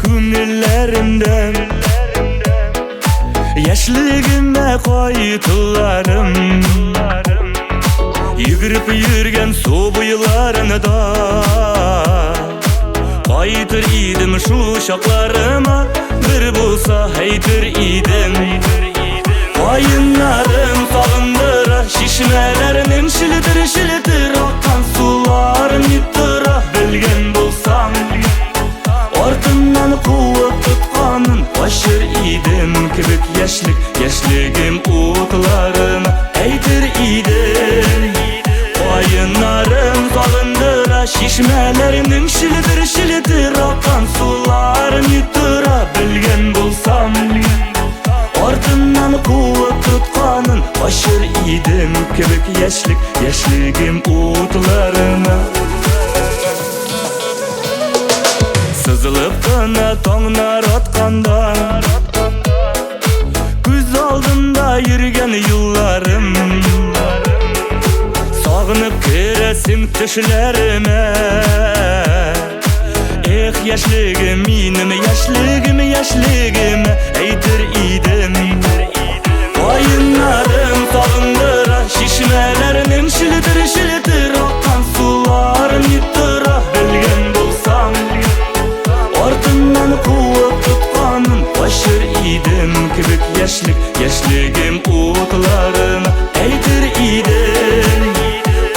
күңелләремдә. Яшьлегемә кайтуларым. Йөгереп йөргән су буйларында. Кайтыр идем шул чакларыма, бер булса әйтер идем. Каеннарым сагындыра, чишмәләрнең шелтер-шелтер аккан суларын тора, белгән булсам. Артыннан куып тотканын качыр идем кебек яшьлек, яшьлегем утларын әйтер идем. Каеннарым сагындыра, чишмәләрнең шелтер-шелтер аккан суларын тора, белгән булсам. Артыннан куып тотканын качыр идем кебек яшьлек, яшьлегем утларына. Сызылып кына таңнар атканда, күз алдымда йөргән юлларым. Сагынып керәсең төшләремә. Эх, яшьлегем минем, яшьлегем, яшьлегем, әйтер идем. Каеннарым сагындыра, чишмәләрнең шелтер-шелтер аккан суларын тора, белгән булсам. Артыннан куып тотканын качыр идем кебек яшьлек, яшьлегем утларын әйтер идем.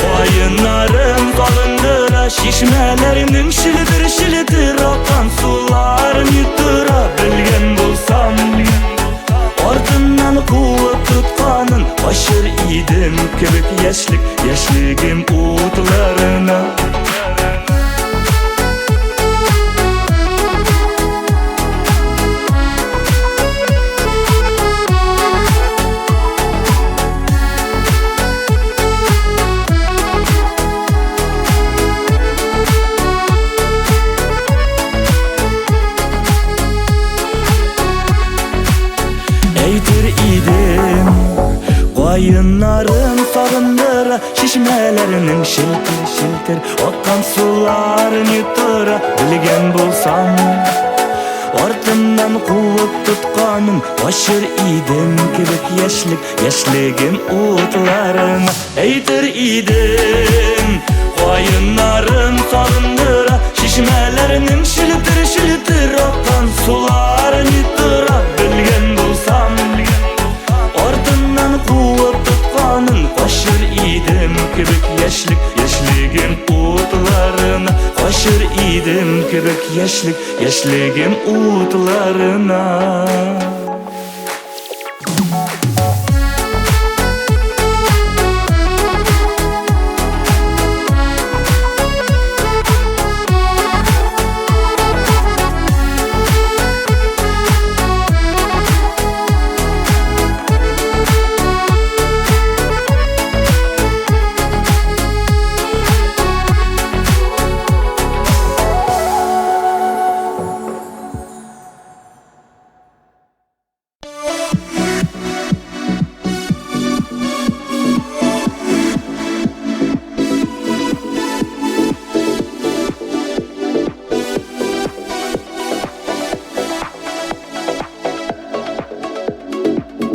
Каеннарым сагындыра, чишмәләрнең шелтер-шелтер аккан суларын тора, белгән булсам. Артыннан куып тотканын качыр идем кебек яшьлек, яшьлегем утларына. Әйтер идем, каеннарым сагындыра, чишмәләрнең шелтер-шелтер аккан суларын тора, белгән булсам. Артымнан куып тотканын качыр идем кебек яшьлек, яшьлегем утларын әйтер идем. Каеннарым сагындыра, чишмәләрнең шелтер-шелтер аккан суларын тора, белгән булсам. Артыннан куып тотканын качыр идем кебек яшьлек, яшьлегем утларына. Качыр идем кебек яшьлек, яшьлегем утларына.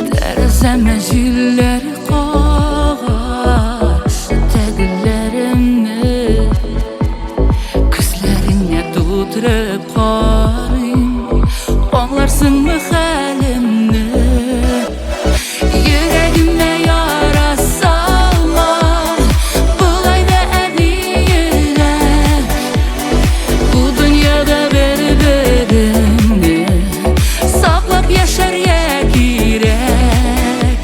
Тәрәзәмә җилләр кага, тәгелләремне күзләреңә тутырып карыйм, аңларсыңмы хәлемне? Йөрәгемә яра салма, болай да әни йөрәк. Бу дөньяда бер-береңне саклап яшәргә кирәк.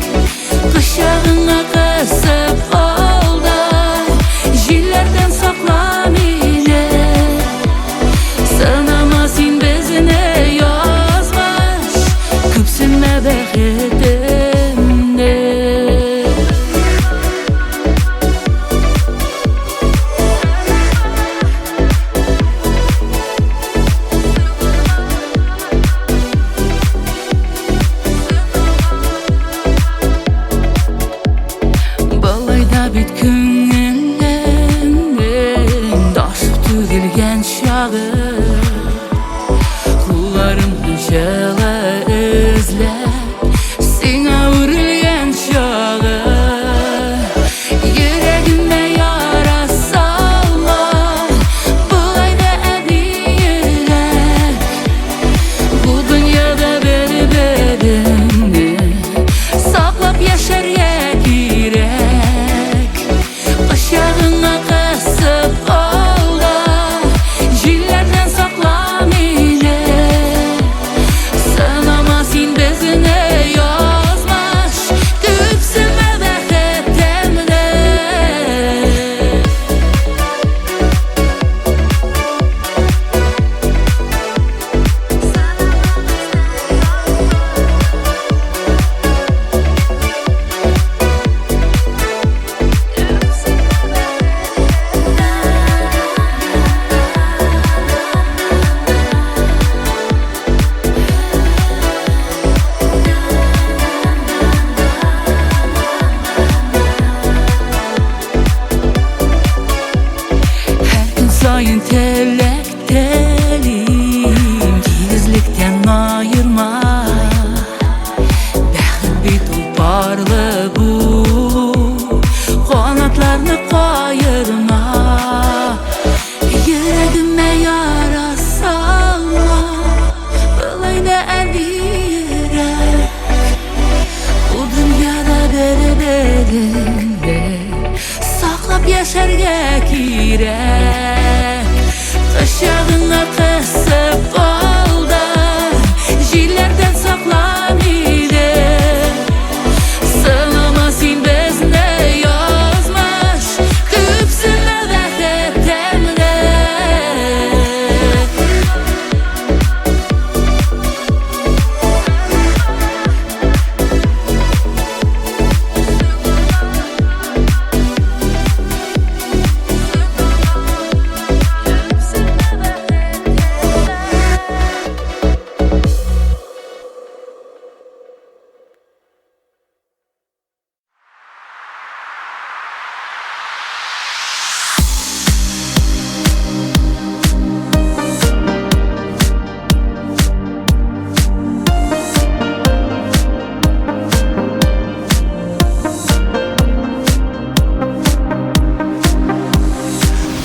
саен теләк телим, тигезлектән аерма. Бәхет бит ул парлы булу, канатларны каерма. Йөрәгемә яра салма, болай да әнирәк. Бу дөньяда бер-береңне саклап яшәргә кирәк. Кочагыңа кысып ал да, җилләрдән сакла мине. Сынама син безне, язмыш, күпсенмә бәхет тәменә.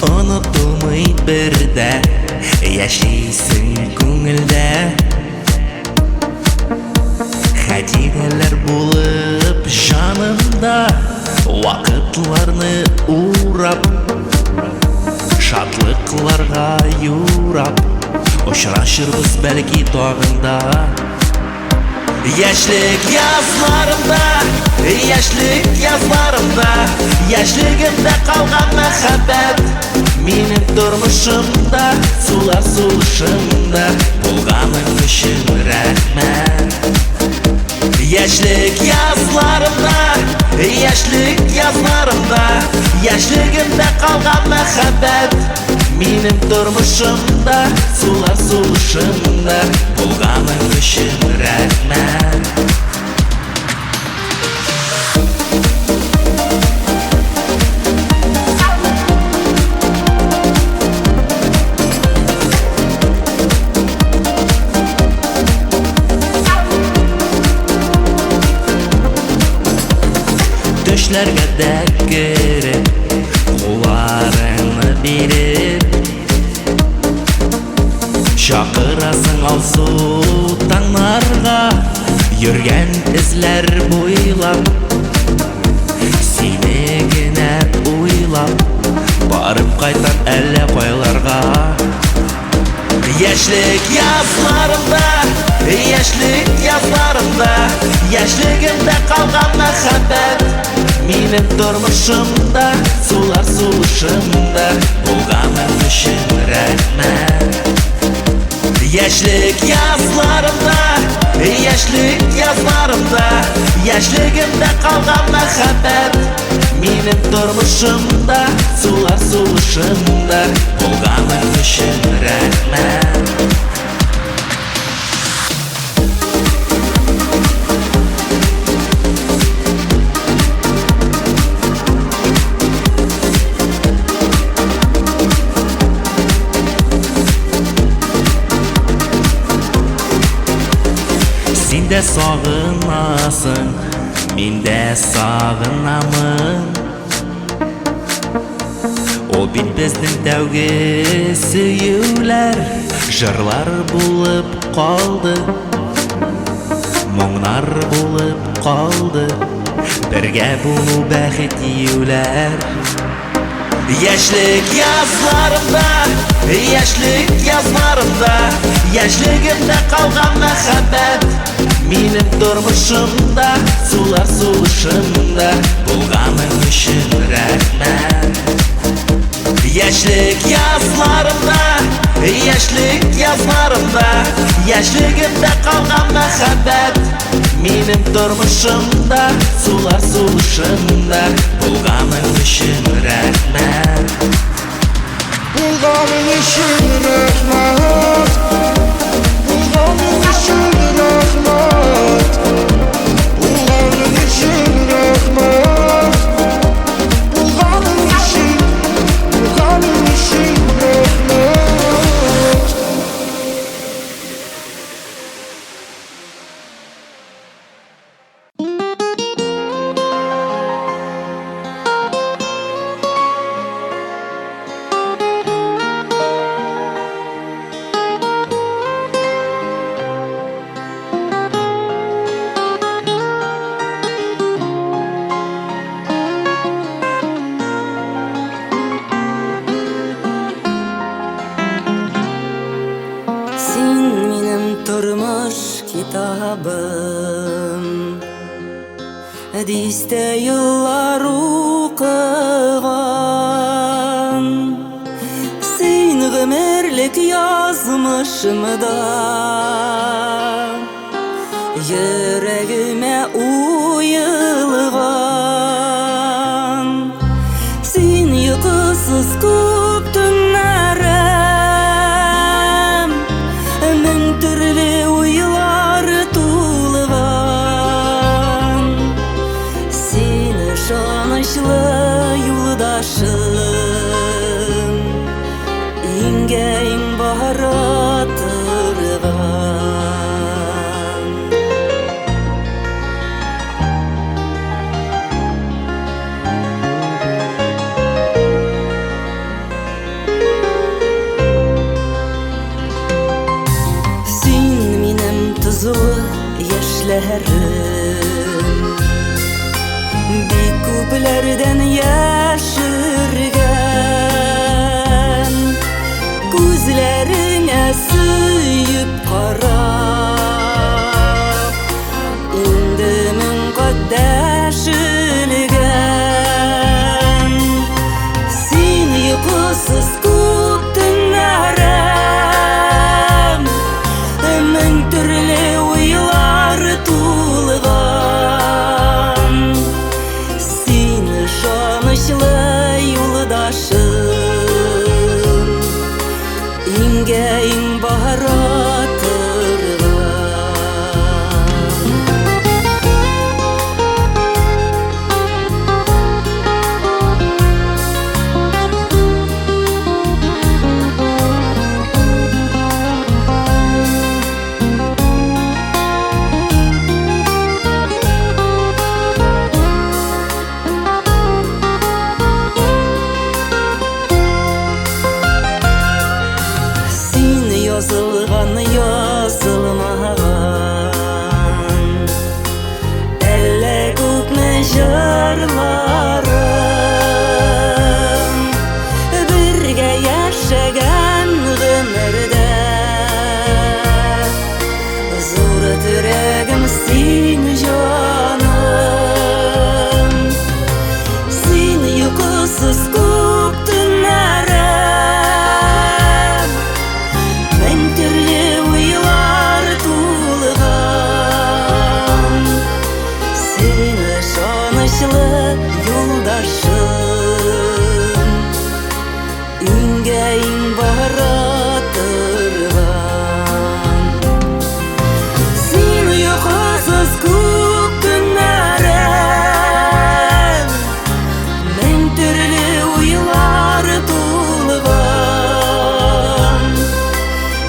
Онытылмый бер дә, яшисең күңелдә. Хатирәләр булып җанымда, вакытларны урап, шатлыкларга юрап, очрашырбыз бәлки тагын да. Яшьлек язларымда, яшьлек язларымда, яшьлегемдә калган мәхәббәт минем тормышымда, сулар сулышымда булганың өчен рәхмәт. Яшьлек язларымда, яшьлек язларымда, яшьлегемдә калган мәхәббәт минем тормышымда, сулар сулышымда булганың өчен рәхмәт. Төшләргә дә кереп, кулларыңны биреп, чакырасың алсу таңнарга, йөргән эзләр буйлап, сине генә уйлап, барып кайтам әллә кайларга. Яшьлек язларымда, яшьлек язларымда, яшьлегемдә калган мәхәббәт минем тормышымда, сулар сулышымда булганың өчен рәхмәт. Яшьлек язларымда, яшьлек язларымда, яшьлегемдә калган мәхәббәт минем тормышымда, сулар сулышымда булганың өчен рәхмәт. Син дә сагынасың, мин дә сагынамын. Ул бит безнең тәүге сөюләр, җырлар булып калды, моңнар булып калды, бергә булу бәхет диюләр. Яшьлек язларымда, яшьлек язларымда, яшьлегемдә калган мәхәббәт минем тормышымда, сулар сулышымда булганың өчен рәхмәт. Яшьлек язларымда, яшьлек язларымда, яшьлегемдә калган мәхәббәт минем тормышымда, сулар сулышымда булганың өчен рәхмәт. Булганың өчен рәхмәт. Булганың өчен рәхмәт. Булганың өчен рәхмәт. Булганың өчен, булганың өчен рәхмәт. Китабым Дистә еллар укыган. Син гомерлек язмышымда, Йөрәгемә уелган. Син йокысыз күп төннәрем, Мең төрле уйлар тулган. Син ышанычлы юлдашым, Иңгә иң бара торган. Син минем тозлы яшьләрем, Бик күпләрдән яшергән. Күзләреңә сөеп карап, Инде мең кат дәшелгән. Син йокысыз күп төннәрем, Мең төрле уйлар тулган. Син ышанычлы юлдашым, Иңгә иң бара торган. Син язылган, язылмаган Әллә күпме җырларым, Бергә яшәгән гомердә Зур терәгем син, җаным. Син йокысыз күп төннәрем, Мең төрле уйлар тулган. Син ышанычлы юлдашым, Иңгә иң бара торган. Син йокысыз күп төннәрем, Мең төрле уйлар тулган.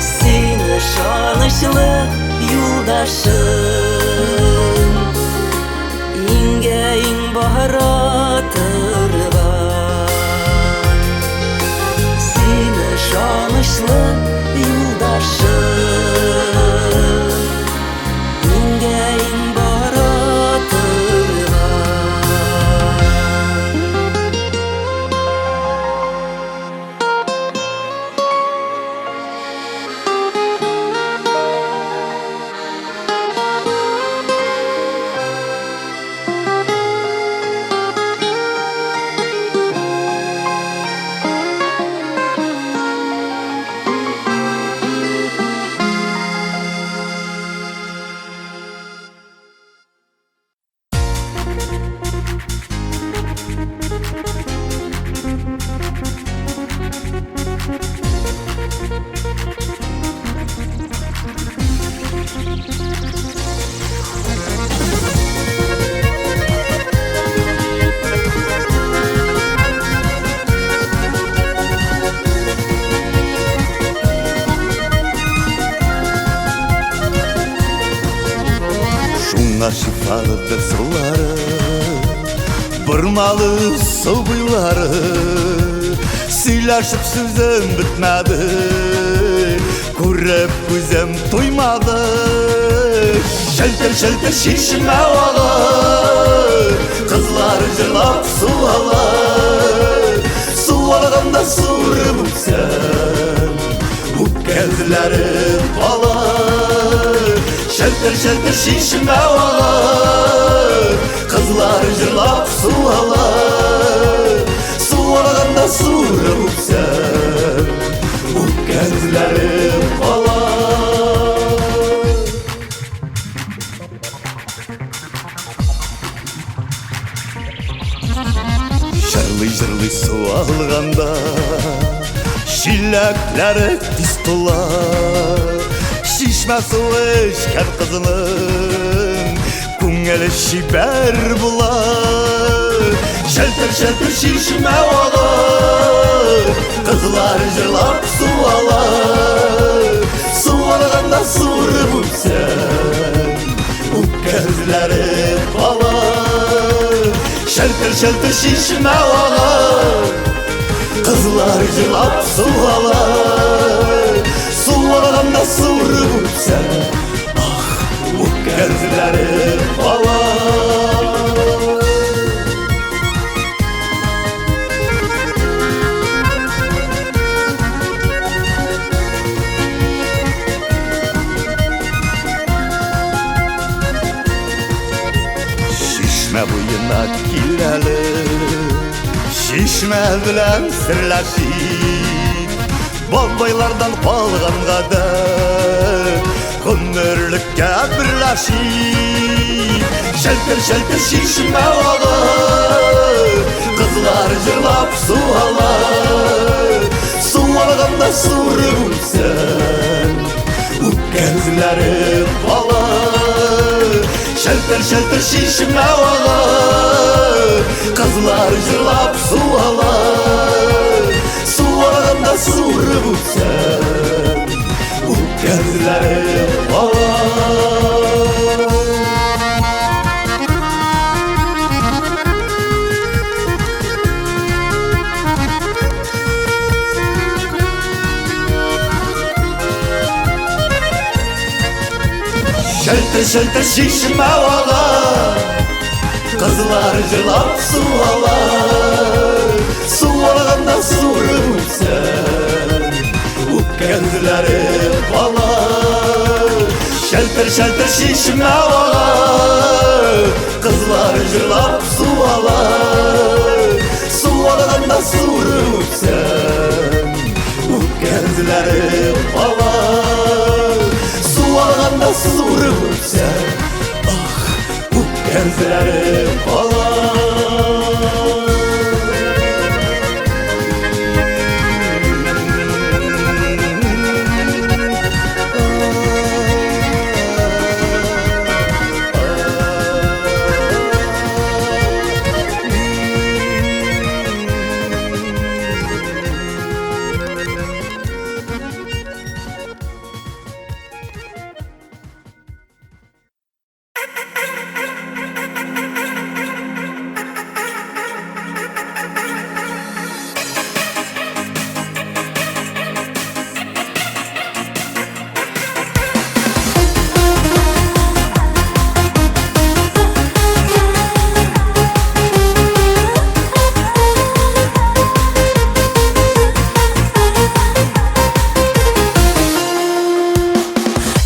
Син ышанычлы юлдашым, Иңгә иң бара торган. Син ышанычлы юлдашым, Иңгә иң бара торган. Шуңа шифалыдыр сулары, Бормалы су буйлары. Сөйләшеп сүзем бетмәде, Күреп күзем туймады. Шелтер-шелтер чишмә ага, Кызлар җырлап су ала. Су алганда сурып үпсәм, Үпкәзләрем кала. Шәлтер-шәлтер чишмә ага, Кызлар җырлап су ала. Су алганда сурып үпсәм, Үпкән эзләрем кала. Җырлый-җырлый су алганда, Чиләкләре тиз тула. Чишмә суы эчкән кызның Күңеле чибәр була. Шәлтер-шәлтер чишмә ага, Кызлар җырлап су ала. Су алганда сурып үпсәм, Үпкән эзләре кала. Шәлтер-шәлтер чишмә ага, Кызлар җырлап су ала. Су алганда сурып үпсәм, Ах, үпкән эзләре кала. Чишмә буена кил әле, Чишмә белән серләшик. Бабайлардан калган гадәт, Гомерлеккә берләшик. Шәлтер-шәлтер чишмә ага, Кызлар җырлап су ала. Су алганда сурып үпсәм, Үпкән эзләре кала. Шәлтер-шәлтер чишмә ага, Кызлар җырлап су ала. Су алганда сурып үпсәм, Үпкән эзләре кала. Шәлтер-шәлтер чишмә ага, Кызлар җырлап су ала. Су алганда сурып үпсәм, Үпкән эзләре кала. Шәлтер-шәлтер чишмә ага, Кызлар җырлап су ала. Су алганда сурып үпсәм, Үпкән эзләре кала. Су алганда сурып үпсәм, Ах, үпкән эзләре кала.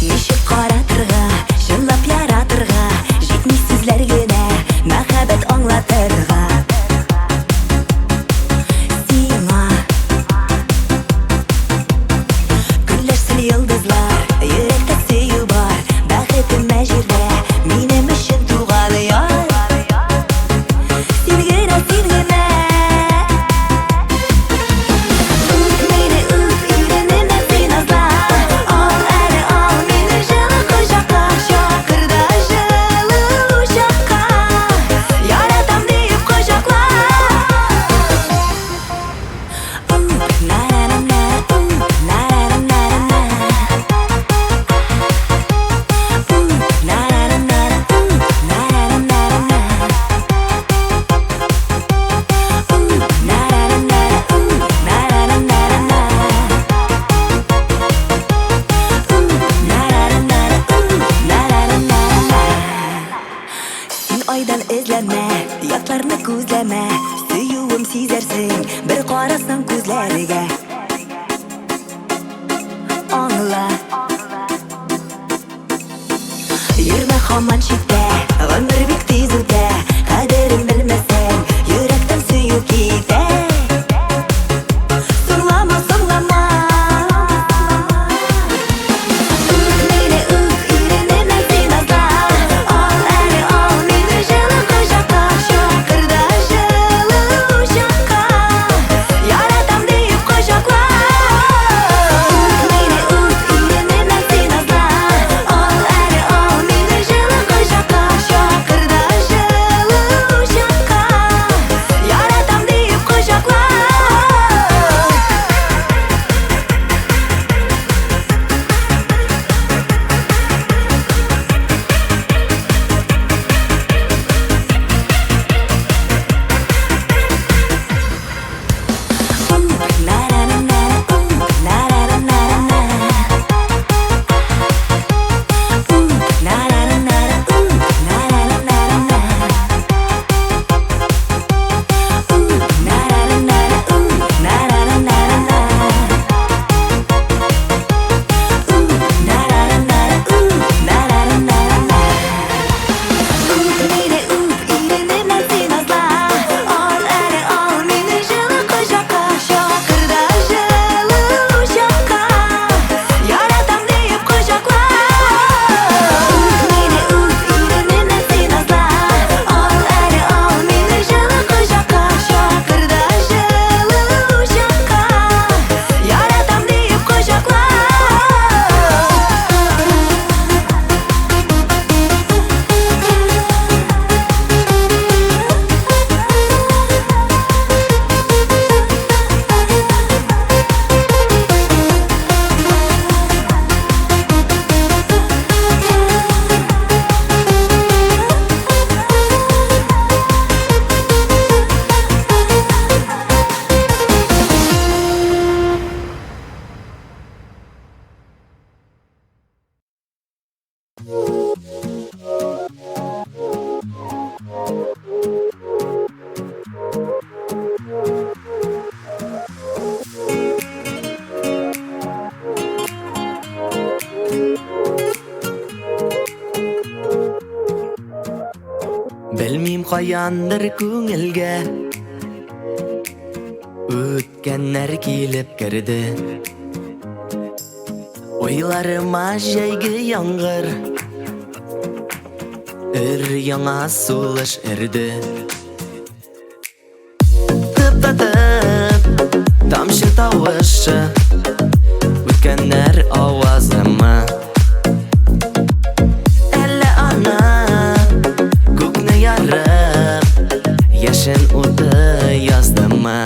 Ничек каратырга, чынлап яратырга, Җитми сүзләр генә, мәхәббәт аңлатырга. Сиңа көнләшсен йолдызлар, йөрәктә сөю бар, Бәхетемә җирдә, минем өчен туган яр. Син генә, син генә. Үп мине, үп, иренемнән син назла. Ал әле, ал мине җылы кочакка, Чакыр да җылы учакка, Яратам диеп кочакла. Үп, на-на-на-на, үп, на-на-на-на-на. Үп, на-на-на-на, үп, на-на-на-на-на. Үп, на-на-на-на, үп, на-на-на-на-на. Үп, на-на-на-на, үп, на-на-на-на-на. Син айдан эзләмә, ятларны күзләмә, Сөюем сизәрсең, бер карасаң күзләргә. Аңла. һаман читтә. Гомер бик тиз үтә, кадерен белмәсәң, йөрәктән сөю китә. Соңлама, соңлама. Үп мине, үп, иренемнән син азла. Ал әле, ал мине җылы кочакка, чакыр да җылы учакка. Яратам диеп кочакла. Үп мине, үп, иренемнән син азла. Ал әле, ал мине җылы кочакка, чакыр да җылы учакка. Яратам диеп кочакла. Үп мине, үп, иренемнән син азла. Ал әле, ал мине җылы кочакка, чакыр да җылы учакка. Яратам диеп кочакла. Үп мине, үп, иренемнән син азла. Ал әле, ал мине җылы кочакка, чакыр да җылы учакка. Яратам диеп кочакла. Белмим каяндыр күңелгә Үткәннәр килеп керде. Уйларыма җәйге яңгыр Өр яңа сулыш өрде. Тып-тып тамчы тавышы, Үткәннәр авазымы? Әллә аны күкне ярып, Яшен уты яздымы?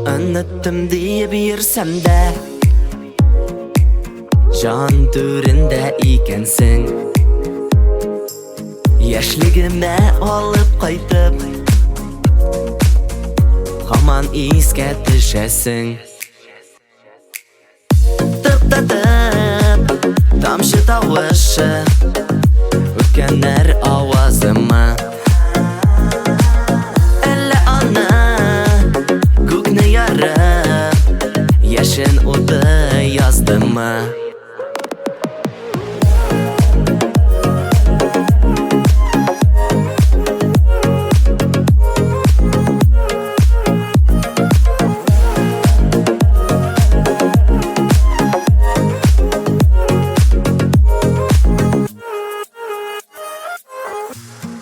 Оныттым диеп йөрсәм дә, Җан түрендә икәнсең. Яшьлегемә алып кайтып, Һаман искә төшәсең. Тып-тып тамчы тавышы, Үткәннәр авазымы? Әллә аны күкне ярып, Яшен уты яздымы?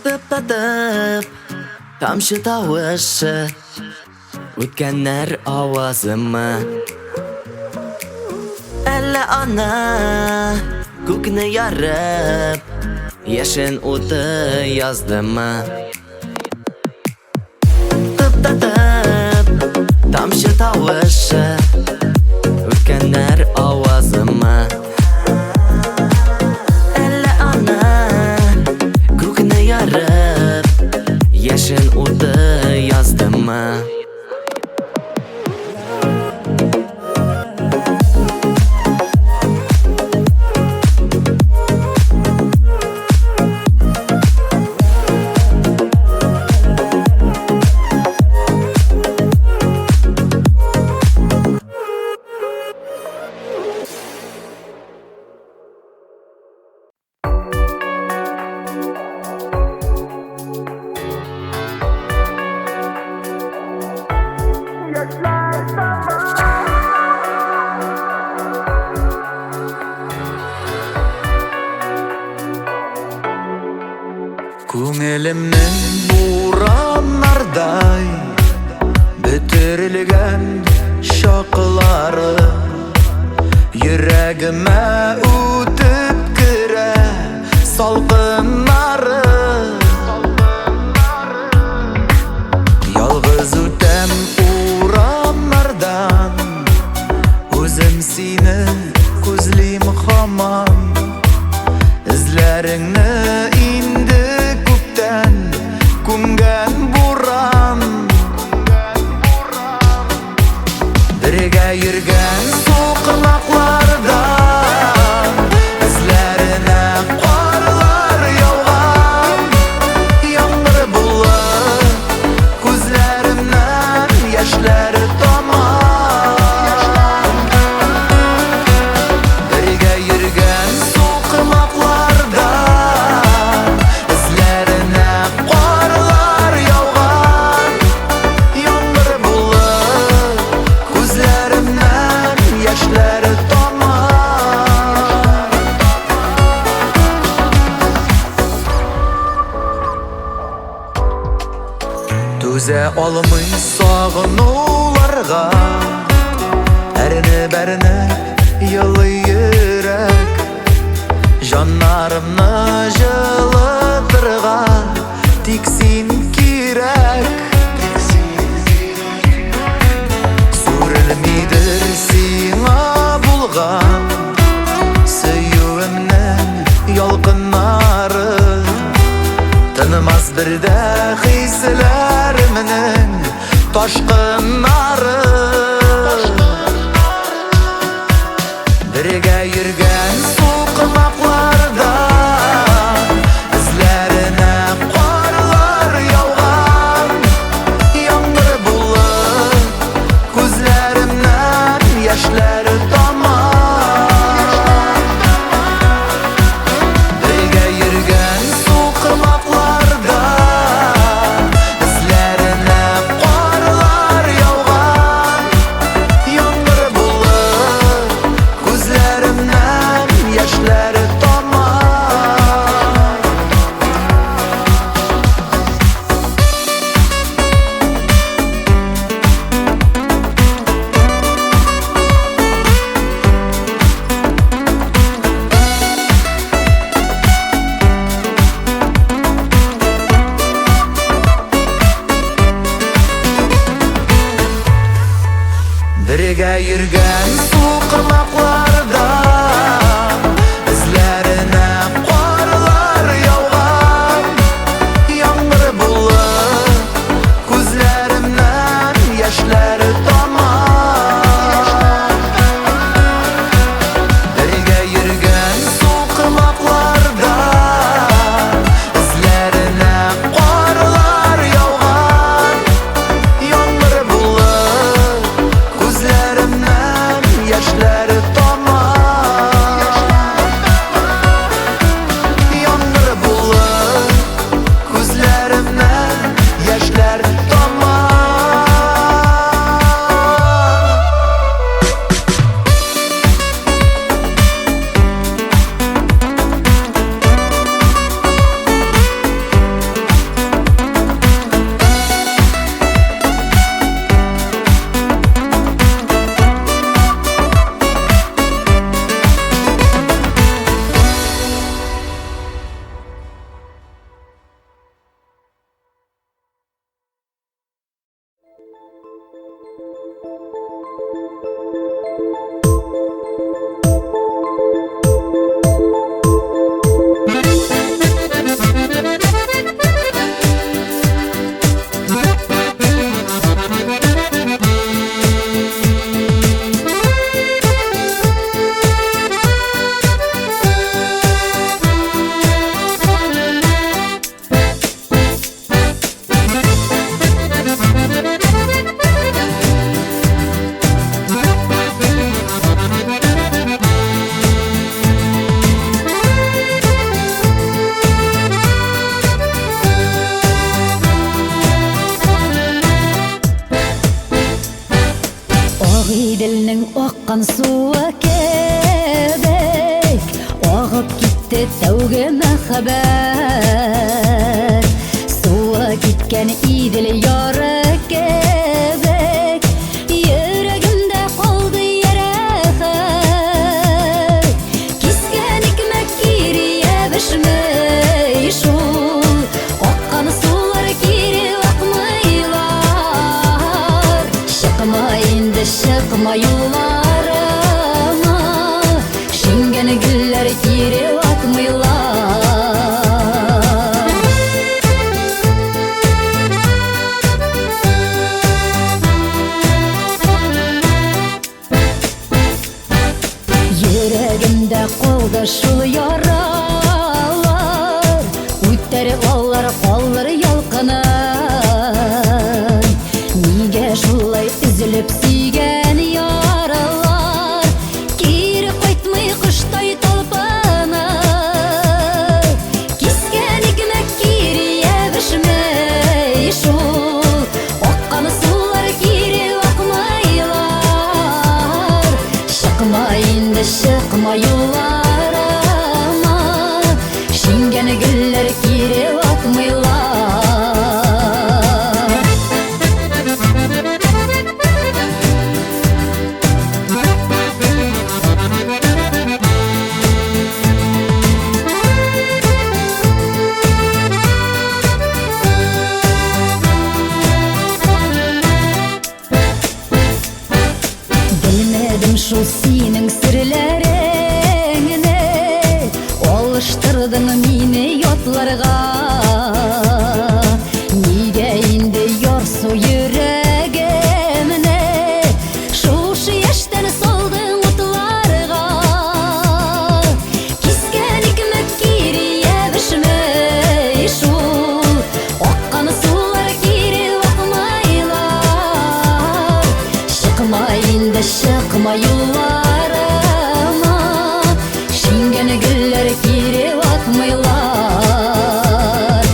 Тып-тып тамчы тавышы, Үткәннәр авазымы? Әллә аны күкне ярып, Яшен уты яздымы? Тып-тып тамчы тавышы, Үткәннәр авазымы? Әллә аны күкне ярып, Яшен уты яздымы? Күңелемнең бураннардай бөтерелгән чаклары, йөрәгемә үтеп керә салкыннары. Ялгыз үтәм урамнардан, үзем сине күзлим һаман. Эзләреңне инде күптән күмгән буран. Бергә йөргән сукмаклардан эзләренә карлар яуган. Яңгыр булып күзләремнән яшьләр тама. Бергә йөргән сукмаклардан эзләренә карлар яуган. Яңгыр булып күзләремнән яшьләр тама. Түзә алмый сагынуларга, әрнеп-әрнеп елый йөрәк. Җаннарымны җылытырга тик син кирәк. Сүрелмидер сиңа булган сөюемнең ялкыннары. Тынмас бер дә хисләремнең ташкыннары. Бергә йөргән сукмаклардан эзләренә карлар яуган. Яңгыр булып күзләремнән яшьләр тама. Бергә йөргән сукмаклардан эзләренә карлар яуган. Яңгыр булып күзләремнән яшьләр тама. Бергә йөргән сукмаклардан эзләренә карлар яуган. Яңгыр булып күзләремнән яшьләр тама. Бергә йөргән сукмаклардан эзләренә карлар яуган. Яңгыр булып күзләремнән яшьләр тама. Яңгыр булып күзләремнән яшьләр тама. Агыйделнең аккан суы кебек агып китте тәүге мәхәббәт. Үткән Идел яры кебек, йөрәгемдә калды ярәхәт. Кискән икмәк кире ябышмый шул, аккан сулар кире акмыйлар. Чыкма инде, чыкма юлларыма, шиңгән гөлләр кире атмыйлар. Йөрәгемдә калды шул яралар, үтәр алар калыр ялкыны. Нигә шулай өзелеп сөйгән яралар кире кайтмый коштай талпынып? Кискән икмәк кире ябышмый шул, аккан сулар кире акмыйлар. Чыкма инде, чыкма юлларыма, шиңгән гөлләр кире атмыйлар. Белмәдем шул синең серләреңне, алыштырдың мине ятларга. Нигә инде ярсу йөрәгемне шушы яшьтән салдың утларга? Кискән икмәк кире ябышмый шул, аккан сулар кире акмыйлар. Чыкма инде, чыкма юлларыма, шиңгән гөлләр кире атмыйлар.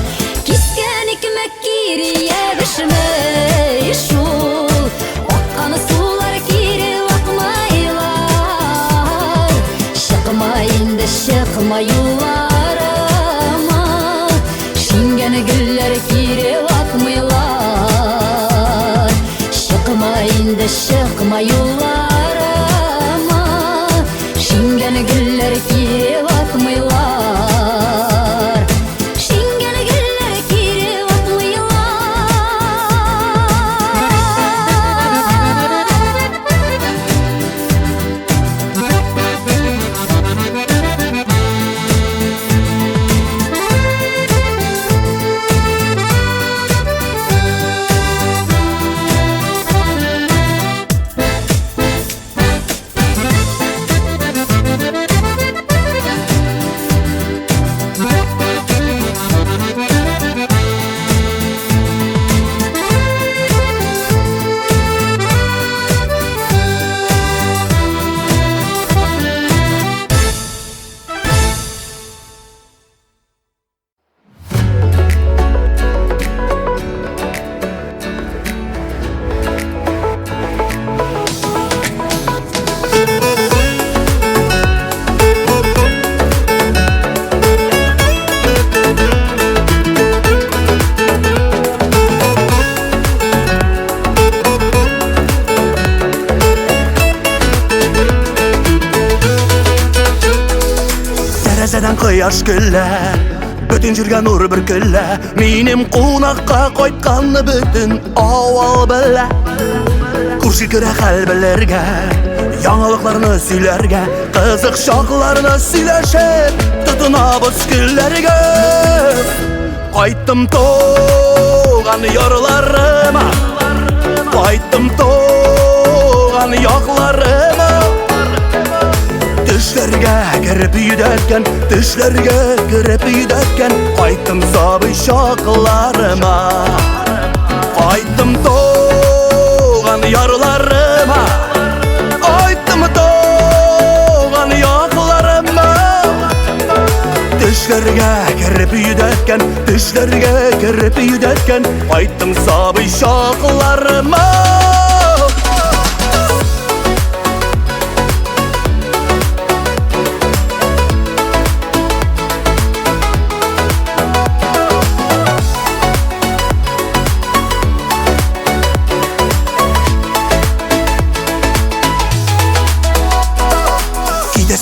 Кискән икмәк кире ябышмый шул, аккан сулар кире акмыйлар. Чыкма инде, чыкма юлларыма, шиңгән гөлләр кире атмыйлар. Чыкма инде, чыкма юлларыма, шиңгән гөлләр кире атмыйлар. Шиңгән гөлләр кире атмыйлар. Тәрәзәдән кояш көлә, бөтен җиргә нур бөркелә. Минем кунакка кайтканны бөтен авыл белә. Күрше керә хәл белергә, яңалыкларны сөйләргә, кызык чакларны сөйләшеп, тотынабыз көләргә. Кайттым туган ярларыма, кайттым туган якларыма. Төшләргә кереп йөдәткән, төшләргә кереп йөдәткән, кайттым сабый чакларыма. Кайттым туган ярларыма, кайттым туган якларыма. Төшләргә кереп йөдәткән, төшләргә кереп йөдәткән, кайттым сабый чакларыма.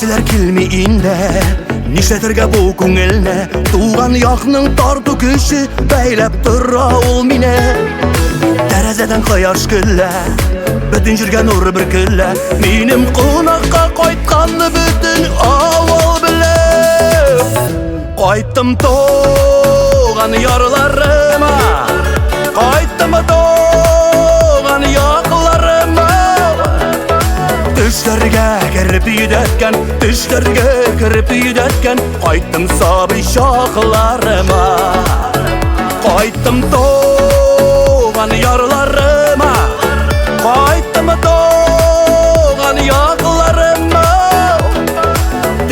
Китәселәр килми инде. Нишләтергә бу күңелне? Туган якның тарту көче бәйләп тора ул мине. Тәрәзәдән кояш көлә, бөтен җиргә нур бөркелә. Минем кунакка кайтканны бөтен авыл белә. Кайттым туган ярларыма, кайттым туган якларыма. Төшләргә кереп йөдәткән, төшләргә кереп йөдәткән, кайттым сабый чакларыма. Кайттым туган ярларыма, кайттым туган якларыма.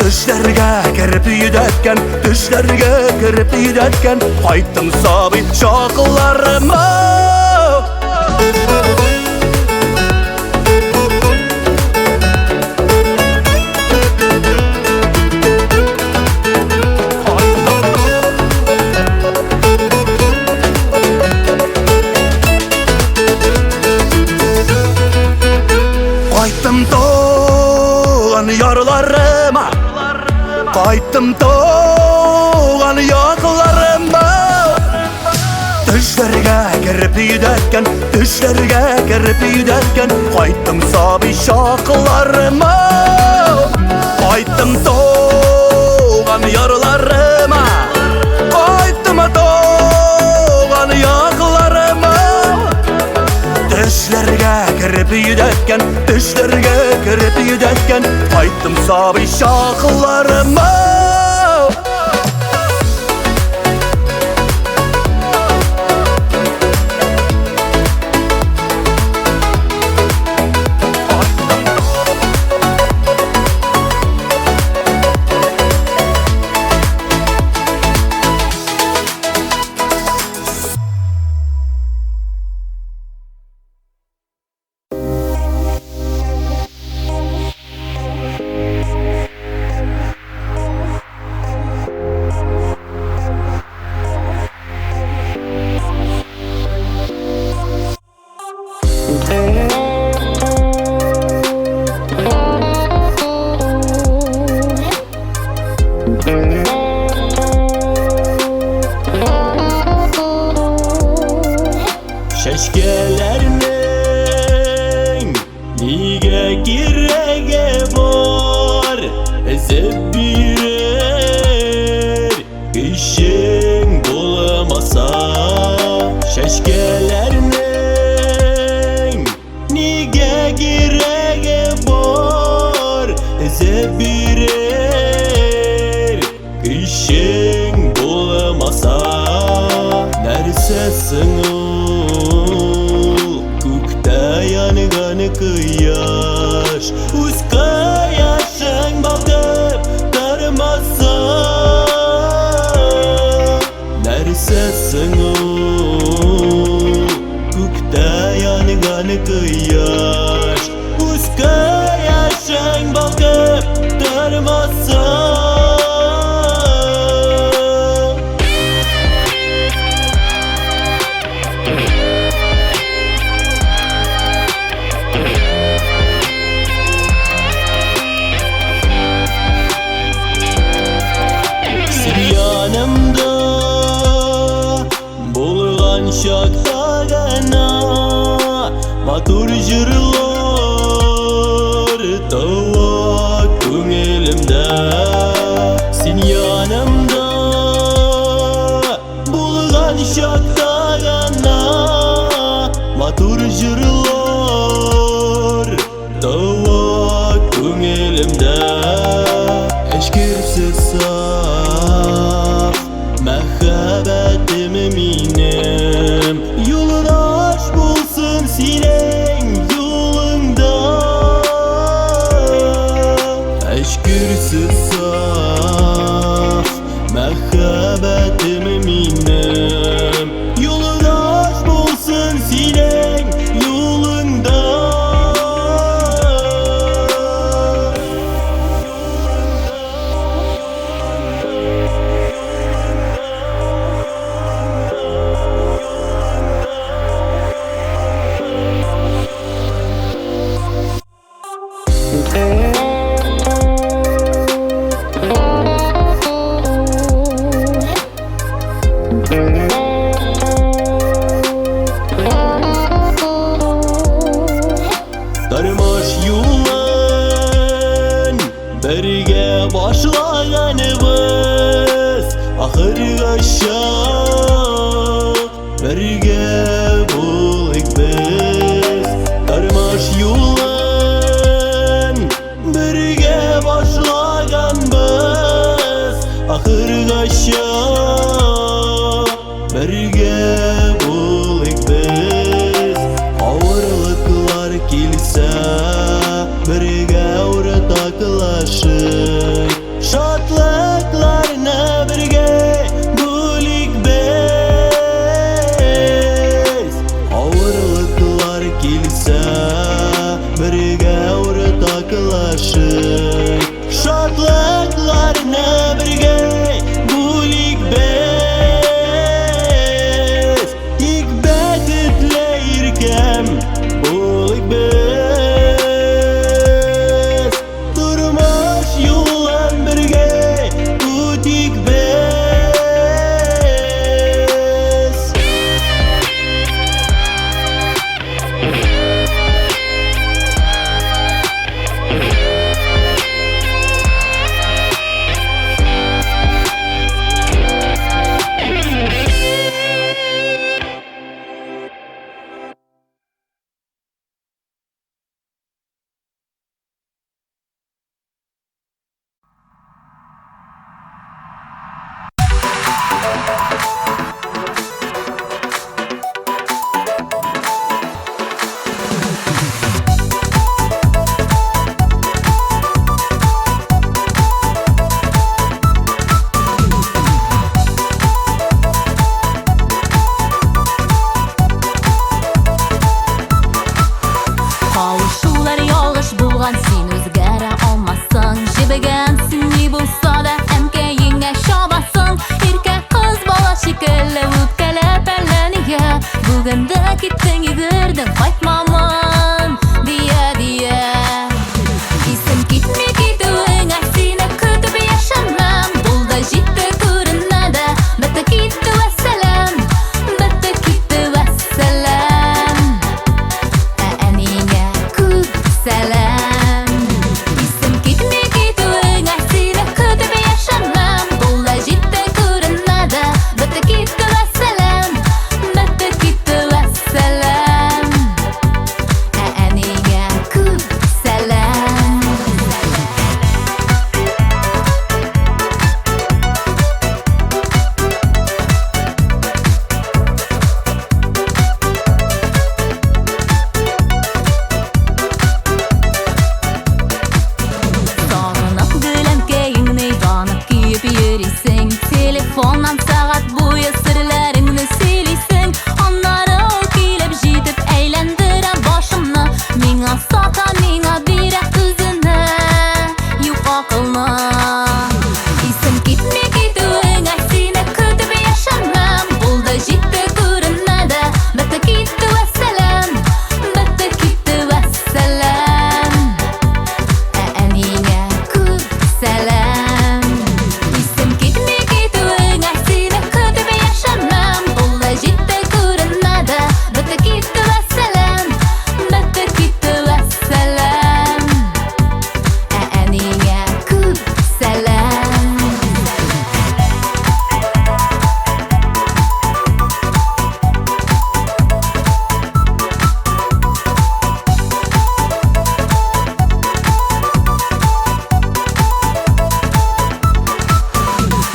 Төшләргә кереп йөдәткән, төшләргә кереп йөдәткән, кайттым сабый чакларыма. Кайттым туган ярларыма, кайттым туган якларыма. Төшләргә кереп йөдәткән, төшләргә кереп йөдәткән, кайттым сабый чакларыма. Кайттым туган ярларыма, кайттым туган якларыма. Төшләргә кереп йөдәткән, төшләргә кереп йөдәткән, кайттым сабый чакларыма. Чәчкәләрнең нигә кирәге бар? Эзеп бирер көчең булмаса. Чәчкәләрнең нигә кирәге бар? Эзеп бирер көчең булмаса. Нәрсәсең ул күктә янган кояш? Үз кояшың балкып тормаса. Нәрсәсең ул күктә янган кояш? Үз кояшың балкып тормаса. Син янымда булган чакта гына матур җырлар туа күңелемдә. Син янымда булган чакта гына матур җырлар туа күңелемдә. Эчкерсез саф мәхәббәтем минем, юлдаш булсын синең юлыңда. Эчкерсез саф мәхәббәтем минем, юлдаш булсын синең юлыңда. Ахыргача бергә булыйк без. Тормыш юлын бергә башлаганбыз. Ахыргача бергә булыйк без. Авырлыклар килсә, бергә уртаклашыйк. Шатлыкларны бергә бүлик без. Авырлыклар килсә, бергә уртаклашыйк. Шатлыкларны бергә бүлик без. Тик бәхетле иркәм булыйк без. Тормыш юлын бергә үтик без. Кавышулар ялгыш булган, син үзгәрә алмассың. Җебегәнсең ни булса да, әнкәеңә чабасың. Иркә кыз бала шикелле үпкәләп әллә нигә. Бүген дә киттең, йөгердең, кайтмамын, дия-дия. Исем китми китүеңә, сине көтеп яшәмәм. Булды, җитте, күренмәде, бетте китте, вәссәлам. Бетте китте, вәссәлам. Ә әниеңә күп сәлам. Исем китми китүеңә, сине көтеп яшәмәм. Булды, җитте, күренмәде, бетте китте, вәссәлам. Бетте китте, вәссәлам. Ә әниеңә күп сәлам. Сагынып гөләнкәеңне янып көеп йөрисең. Телефоннан сәгать буе серләреңне сөйлисең. Аннары ул килеп җитеп әйләндерә башымны. Миңа сата, миңа бирә үзенә юк акылны. Исем китми китүеңә, сине көтеп яшәмәм. Булды, җитте, күренмәде, бетте китте, вәссәлам. Бетте китте, вәссәлам. Ә әниеңә күп сәлам. Исем китми китүеңә, сине көтеп яшәмәм. Булды, җитте, күренмәде, бетте китте, вәссәлам. Бетте китте, вәссәлам. Ә әниеңә күп сәлам.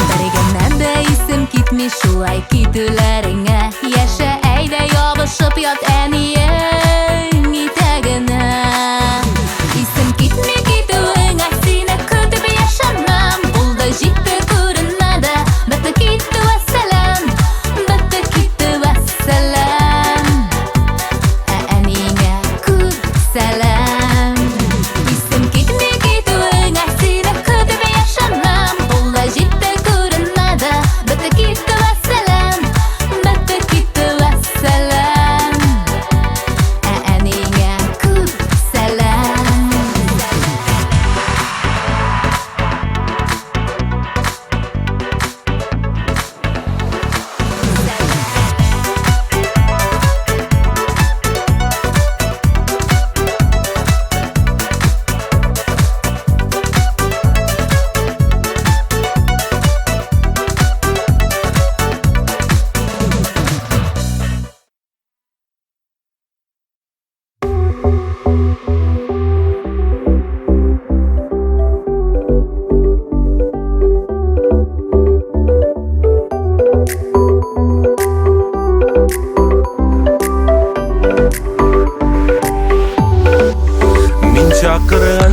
Бер генә дә исем китми шулай китүләреңә. Яшә, әйдә, ябышып ят әниең итәгенә. Исем китми китүеңә, сине көтеп яшәмәм. Булды, җитте, күренмәде, бетте китте, вәссәлам. Бетте китте, вәссәлам. Ә әниеңә күп сәлам. Исем китми китүеңә, сине көтеп яшәмәм. Булды, җитте, күренмәде, бетте китте, вәссәлам. Бетте китте, вәссәлам.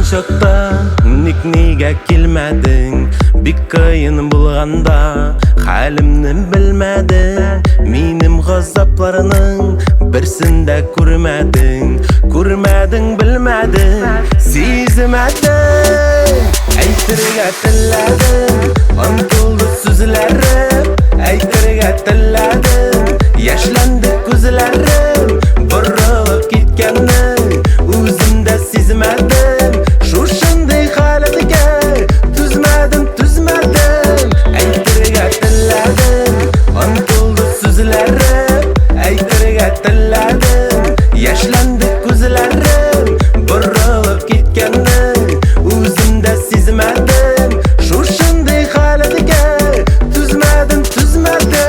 чакта ник нигә килмәдең? Бик кыен булганда хәлемне белмәдең. Минем газапларның берсен дә күрмәдең. Күрмәдең, белмәдең, сизмәдең. Әйтергә теләдем, онытылды сүзләрем. Әйтергә теләдем, яшьләнде күзләрем. Борылып киткәнне үзем дә сизмәдем. Шушындый халәткә түзмәдем, түзмәдем. Әйтергә теләдем, онытылды сүзләрем. Әйтергә теләдем, яшьләнде күзләрем. Борылып киткәнне үзем дә сизмәдем. Шушындый халәткә түзмәдем, түзмәдем.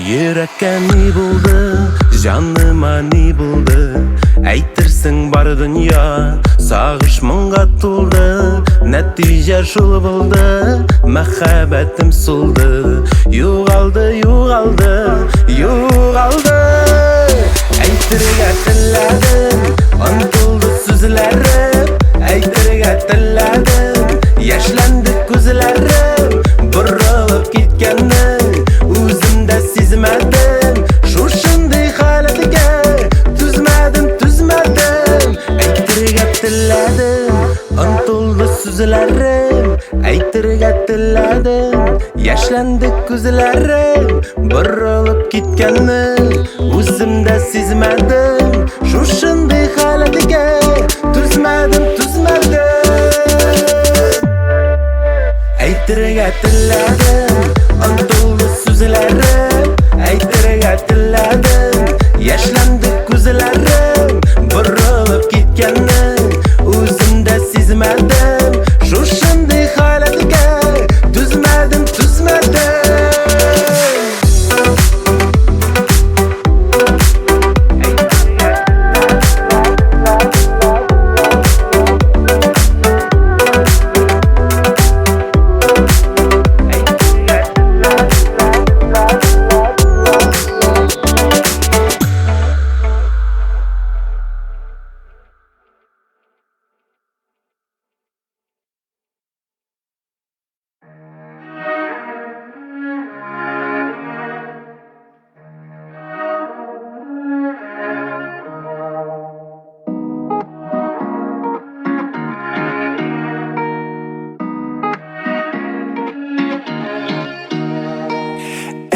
Йөрәккә ни булды, җаныма ни булды? Әйтерсең бар дөнья сагыш моңга тулды. Нәтиҗә шул булды, мәхәббәтем сулды. Югалды, югалды, югалды. Әйтергә теләдем, онытылды сүзләрем. Әйтергә теләдем, яшьләнде күзләрем. Борылып киткәнне үзем дә сизмәдем. Шушындый халәткә түзмәдем, түзмәдем. Әйтергә теләдем, онытылды сүзләрем. Әйтергә теләдем, яшьләнде күзләрем. Борылып киткәнне үзем дә сизмәдем. Шушындый халәткә түзмәдем, түзмәдем. Әйтергә теләдем, онытылды сүзләрем. Әйтергә теләдем, яшьләнде күзләрем. Борылып киткәнне үзем дә сизмәдем. Шушындый халәткә түзмәдем, түзмәдем.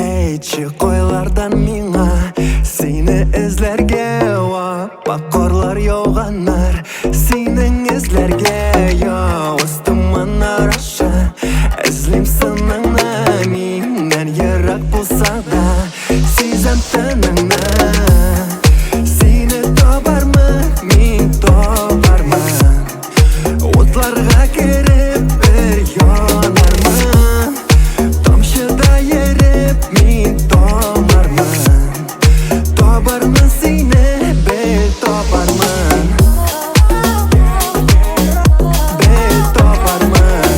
Әйтче кайлардан миңа сине эзләргә, ап-ак карлар яуганнар синең эзләргә. Явыз томаннар аша эзлим сыныңны, миннән ерак булса да сизәм тыныңны. Сине табармын, мин табармын, утларга кереп бер янармын. Тамчыда ереп мин тамармын, табармын сине, бел табармын, бел табармын.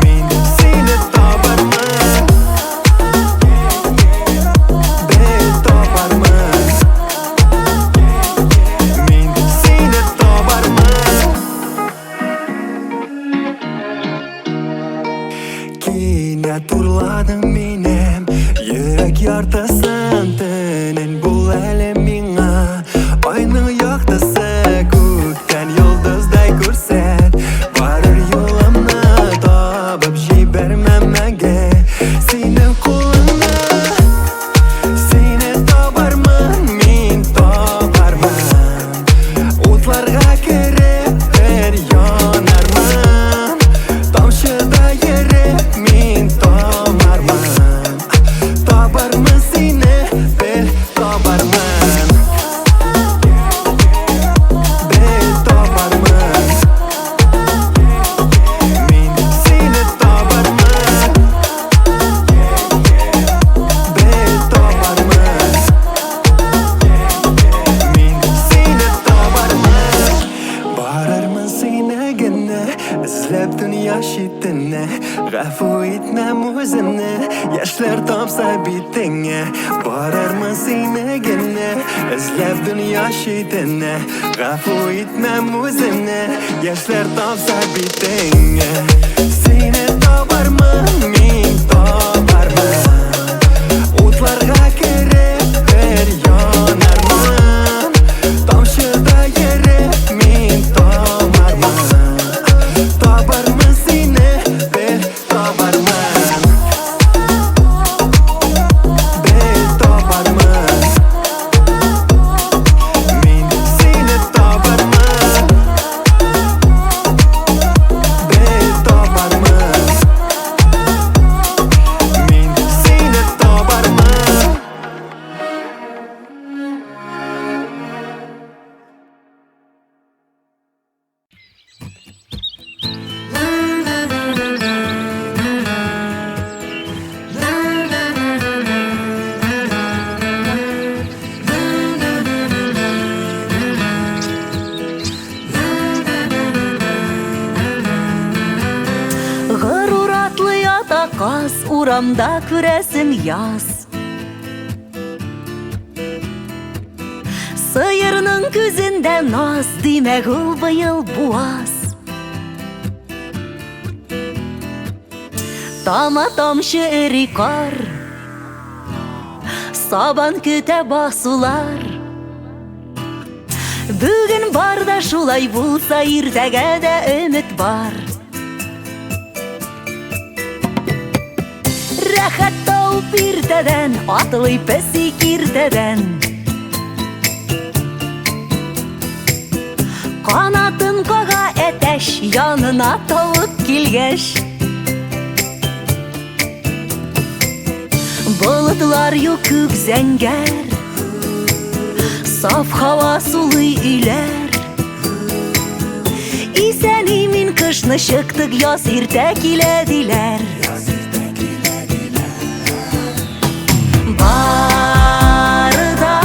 Мин сине табармын, бел табармын. Мин сине табармын. Кинәт урладың минем йөрәк яртысын, төнен бул әле миңа. Айның яктысы күктән йолдыздай күрсәт, барыр юлымны табып җибәрмәм мәңге синең кулыңны. Сине табармын, мин табармын, утларга кереп бер янармын. Тамчыда ереп мин тамармын, табармын сине, бел табармын, бел табармын. Мин сине табармын, бел табармын. Эзләп дөнья читенә, гафу итмәм үземне. Яшьләр тамса битеңә, барырмын сине генә. Эзләп дөнья читенә, гафу итмәм үземне. Яшьләр тамса битеңә, сине табармын мин, табармын. Утларга кереп бер янармын, тамчыда ереп мин тамармын. Табармын сине, бер табармын. Бер табармын. Мин сине табармын. Бер табармын. Мин сине табармын. Горур атлы ята каз, урамда күрәсең яз. Сыерның күзендә наз, димәк ул быел буаз. Тама тамчы эри кар, сабан көтә басулар. Бүген бар да шулай булса, иртәгә дә өмет бар. Рәхәт тауып иртәдән, атлый песи киртәдән. Канатын кага әтәч, янына тавык килгәч. Болытлар юк, күк зәңгәр, саф һава сулый өйләр. Исән имин кышны чыктык, яз иртә килә диләр. Бары да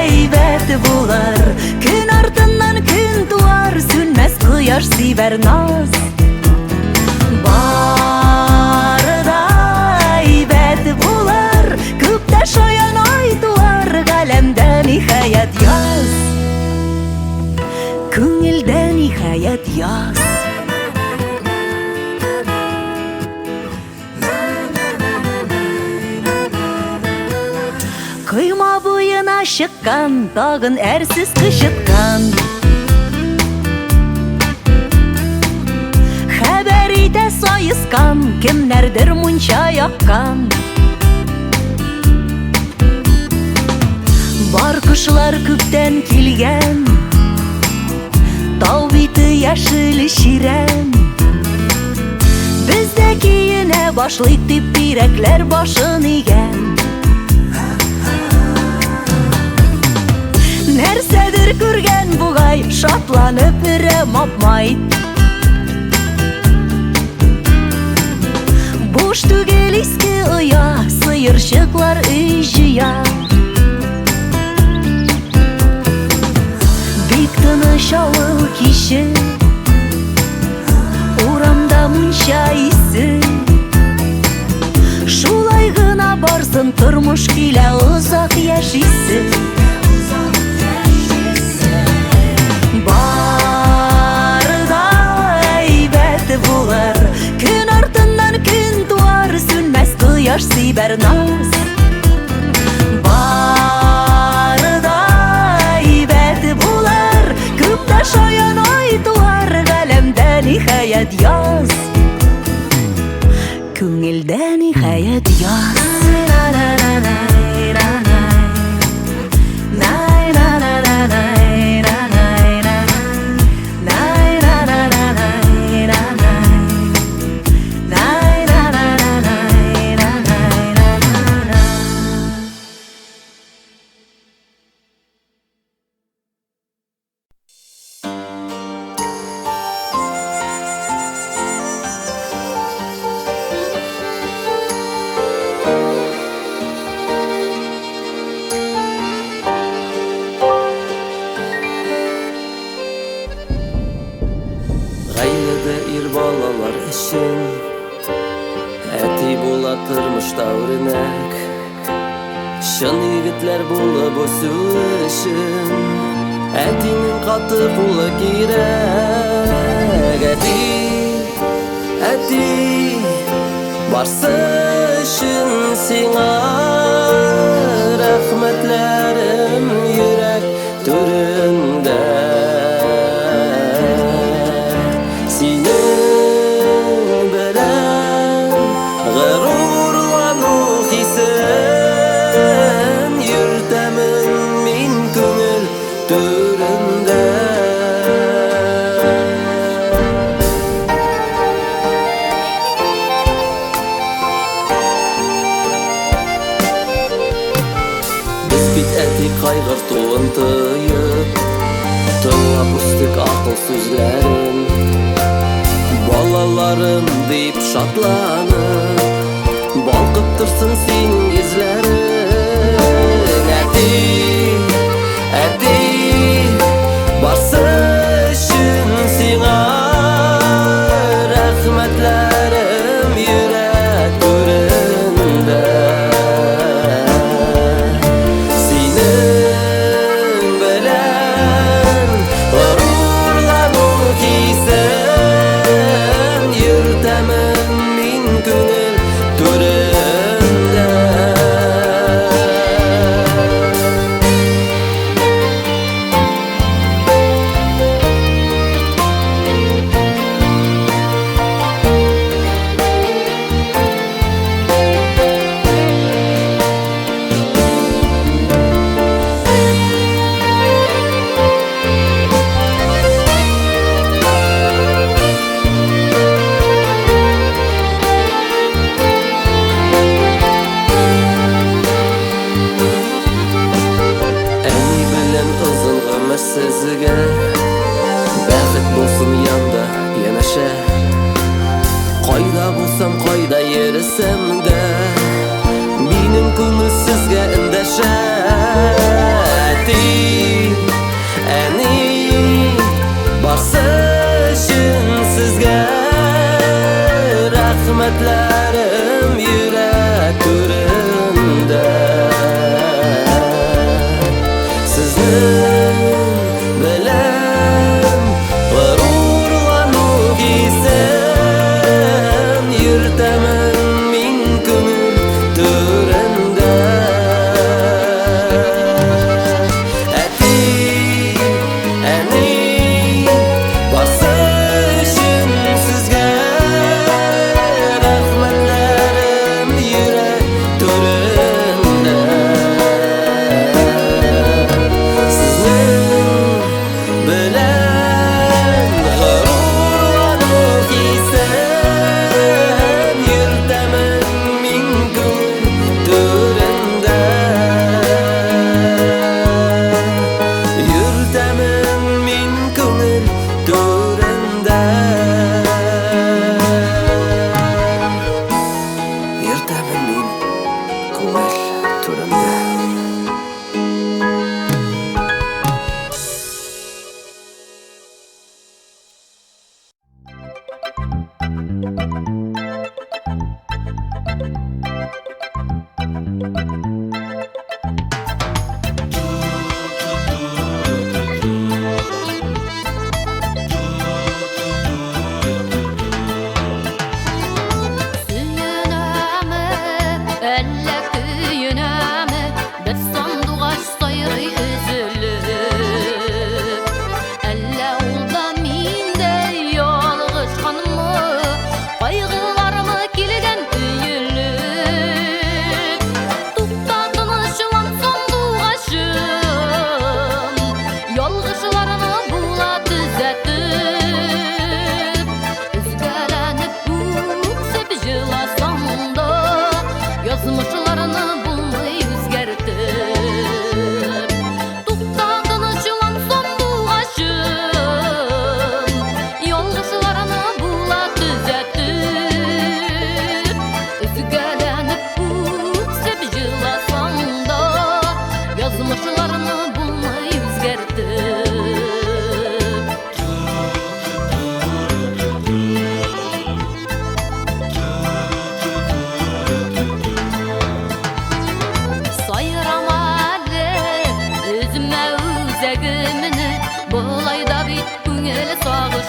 әйбәт булыр, көн артыннан көн туар, сүнмәс кояш сибәр наз. Бары да әйбәт булыр, күктә шаян ай туар, галәмдә ниһаять яз. Күңелдә ниһаять яз. Койма буена чыккан, тагын әрсез кычыткан. Хәбәр итә саескан, кемнәрдер мунча яккан. Бар кошлар күптән килгән, тау бите яшел чирәм. Без дә киенә башлыйк дип тирәкләр башын игән. Нәрсәдер күргән бугай, шатланып өрә мапмай. Буш түгел иске оя, сыерчыклар өй җыя. Бик тыныч авыл киче, урамда мунча исе. Шулай гына барсын тормыш, килә озак яшисе. Бары да әйбәт булыр, көн артыннан көн туар, сүнмәс кояш сибәр наз. Бары да әйбәт булыр, күктә шаян ай туар, галәмдә ниһаять яз. Күңелдә ниһаять яз. Үсәләр балалар өчен. Әти була тормышта үрнәк, чын егетләр булып үсү өчен әтинең каты кулы кирәк. Әти, әти, барсы өчен сиңа рәхмәтләрем йөрәк түрендә. Синең белән горурлану хисен йөртәмен мин күңел түрендә. Без бит әти кайгыртуын тоеп, тыңлап үстек акыл сүзләрен. Балаларым дип шатланып, балкып торсын синең йөзләрең. Әти, әти, барсы өчен сиңа рәхмәтләрем йөрәк түрендә. Синең белән горурлану хисен йөртәмен мин күңел түрендә.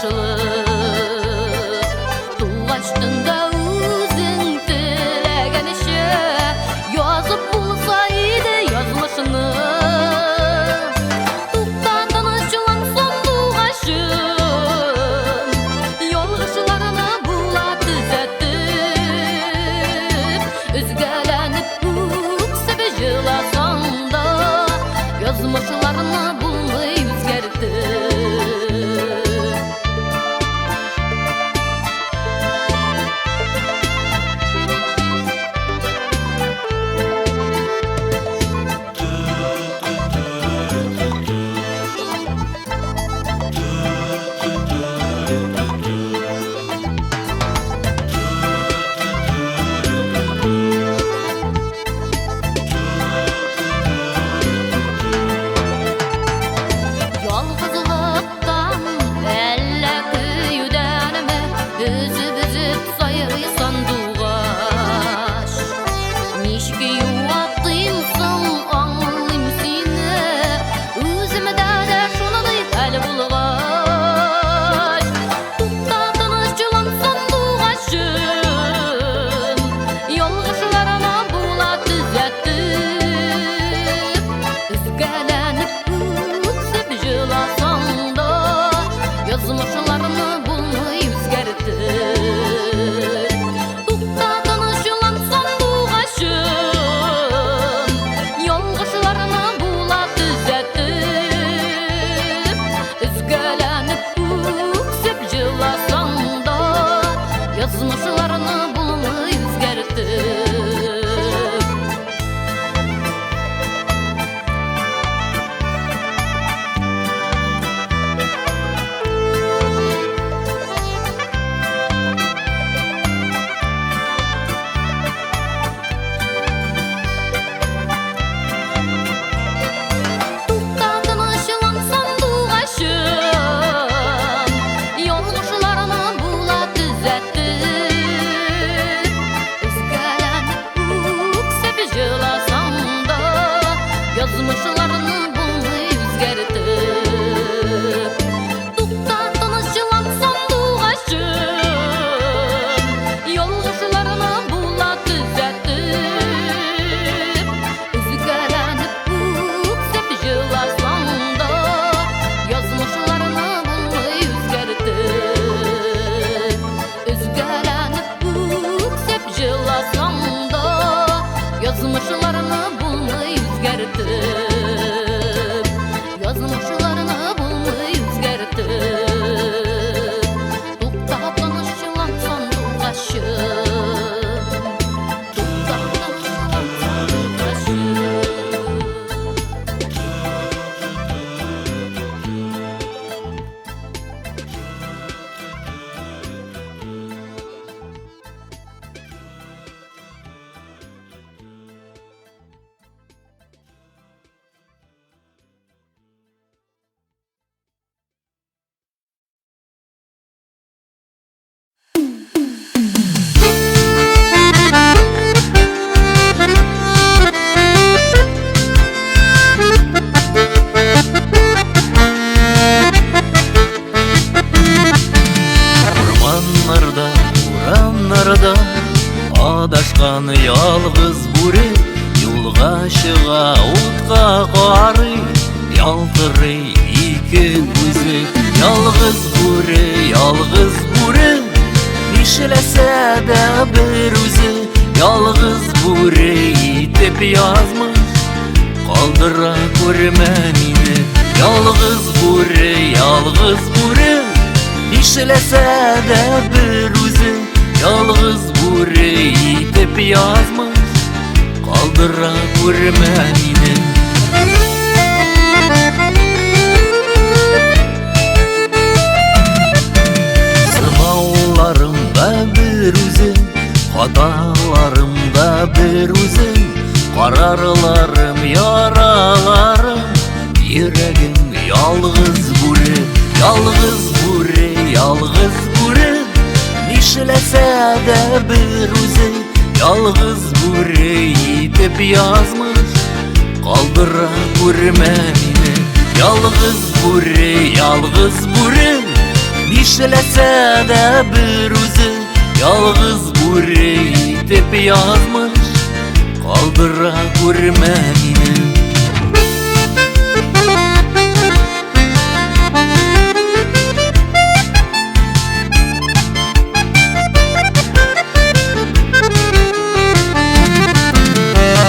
тынычлык. Тугачтын да үзең теләгәнчә язып булса иде язмышны. Тукта, тынычлан, сандугачым, ялгышларны була төзәтеп. Өзгәләнеп үксеп җыласаң да, язмышларны булмый үзгәртеп. Ялгызлыктан әллә көюдәнме өзеп-өзеп сайрый сандугач. Ничек юатыйм соң, аңлыйм сине, үземдә дә шундый хәл булгач. Тукта, тынычлан, сандугачым, ялгышларны була төзәтеп. Өзгәләнеп үксеп җыласаң да, язмышларны булмый үзгәртеп. Тукта, тынычлан, сандугачым, ялгышларны була төзәтеп. Өзгәләнеп үксеп җыласаң да, язмышларны булмый үзгәртеп. Тукта, тынычлан, сандугачым, ялгышларны була төзәтеп. Өзгәләнеп үксеп җыласаң да, язмышларны булмый үзгәртеп. Тукта, тынычлан, сандугачым, ялгышларны була төзәтеп. Өзгәләнеп үксеп җыласаң да, язмышларны булмый үзгәртеп. Өзгәләнеп үксеп җыласаң да, язмышларны булмый үзгәртеп. Язмышларны булмый үзгәртеп. Тукта, тынычлан, сандугачым. Тукта, тынычлан, сандугачым. Урманнарда, урамнарда адашкан ялгыз бүре юлга чыга, утка карый, ялтырый ике күзе. Ялгыз бүре, ялгыз бүре, нишләсә дә бер үзе. Ялгыз бүре итеп язмыш калдыра күрмә мине. Ялгыз бүре, ялгыз бүре, нишләсә дә бер үзе. Ялгыз бүре итеп язмыш калдыра күрмә мине. Сынауларымда бер үзем, хаталарымда бер үзем, карарларым, яраларым, йөрәгем ялгыз бүре, ялгыз бүре, ялгыз бүре, нишләсә дә бер үзе. Ялгыз бүре итеп язмыш калдыра күрмә мине. Ялгыз бүре, ялгыз бүре, нишләсә Нишләсә дә бер үзе, ялгыз бүре итеп язмыш калдыра күрмә мине.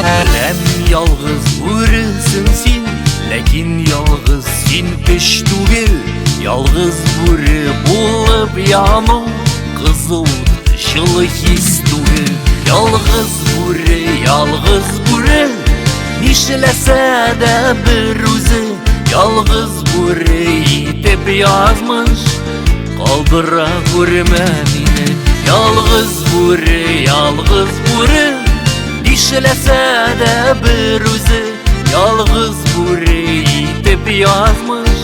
Беләм, ялгыз бүресең син, ләкин ялгыз син көч түгел. Ялгыз бүре булып яну кызыл җылы хис түгел. Ялгыз бүре, ялгыз бүре, нишләсә дә бер үзе, ялгыз бүре итеп язмыш калдыра күрмә мине. Ялгыз бүре, ялгыз бүре, нишләсә дә бер үзе, ялгыз бүре итеп язмыш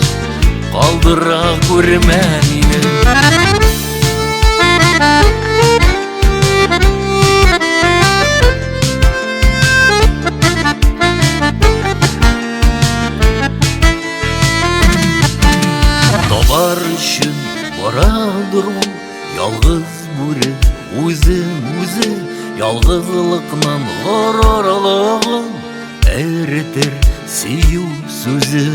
калдыра күрмә мине. Табар өчен барадыр ул ялгыз бүре үзен үзе, ялгызлыкның горурлыгын эретер сөю сүзе.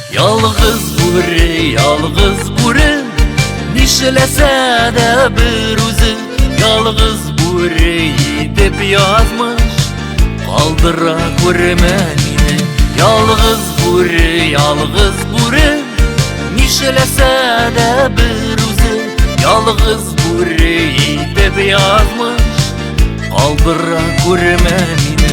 Ялгыз бүре, ялгыз бүре, нишләсә дә бер үзе, ялгыз бүре итеп язмыш калдыра күрмә мине. Ялгыз бүре, ялгыз бүре, нишләсә дә бер үзе, ялгыз бүре итеп язмыш калдыра күрмә мине.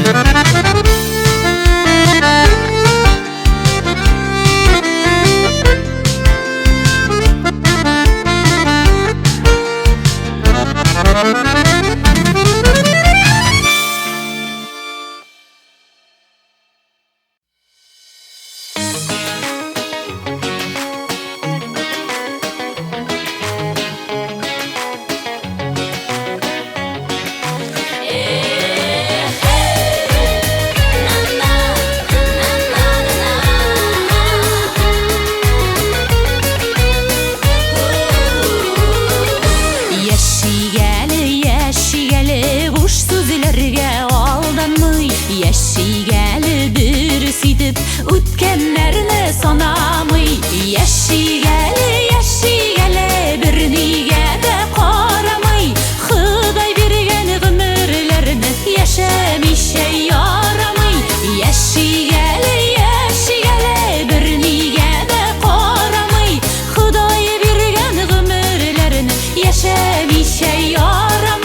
Яшик әле, яшик әле, буш сүзләргә алданмый. Яшик әле, дөрес итеп үткәннәрне санамый. Яшик әле, яшик әле, бернигә дә карамый. Ходай биргән гомерләрне яшәмичә ярамый. Яшик әле, яшик әле, бернигә дә карамый. Ходай биргән гомерләрне яшәмичә ярамый.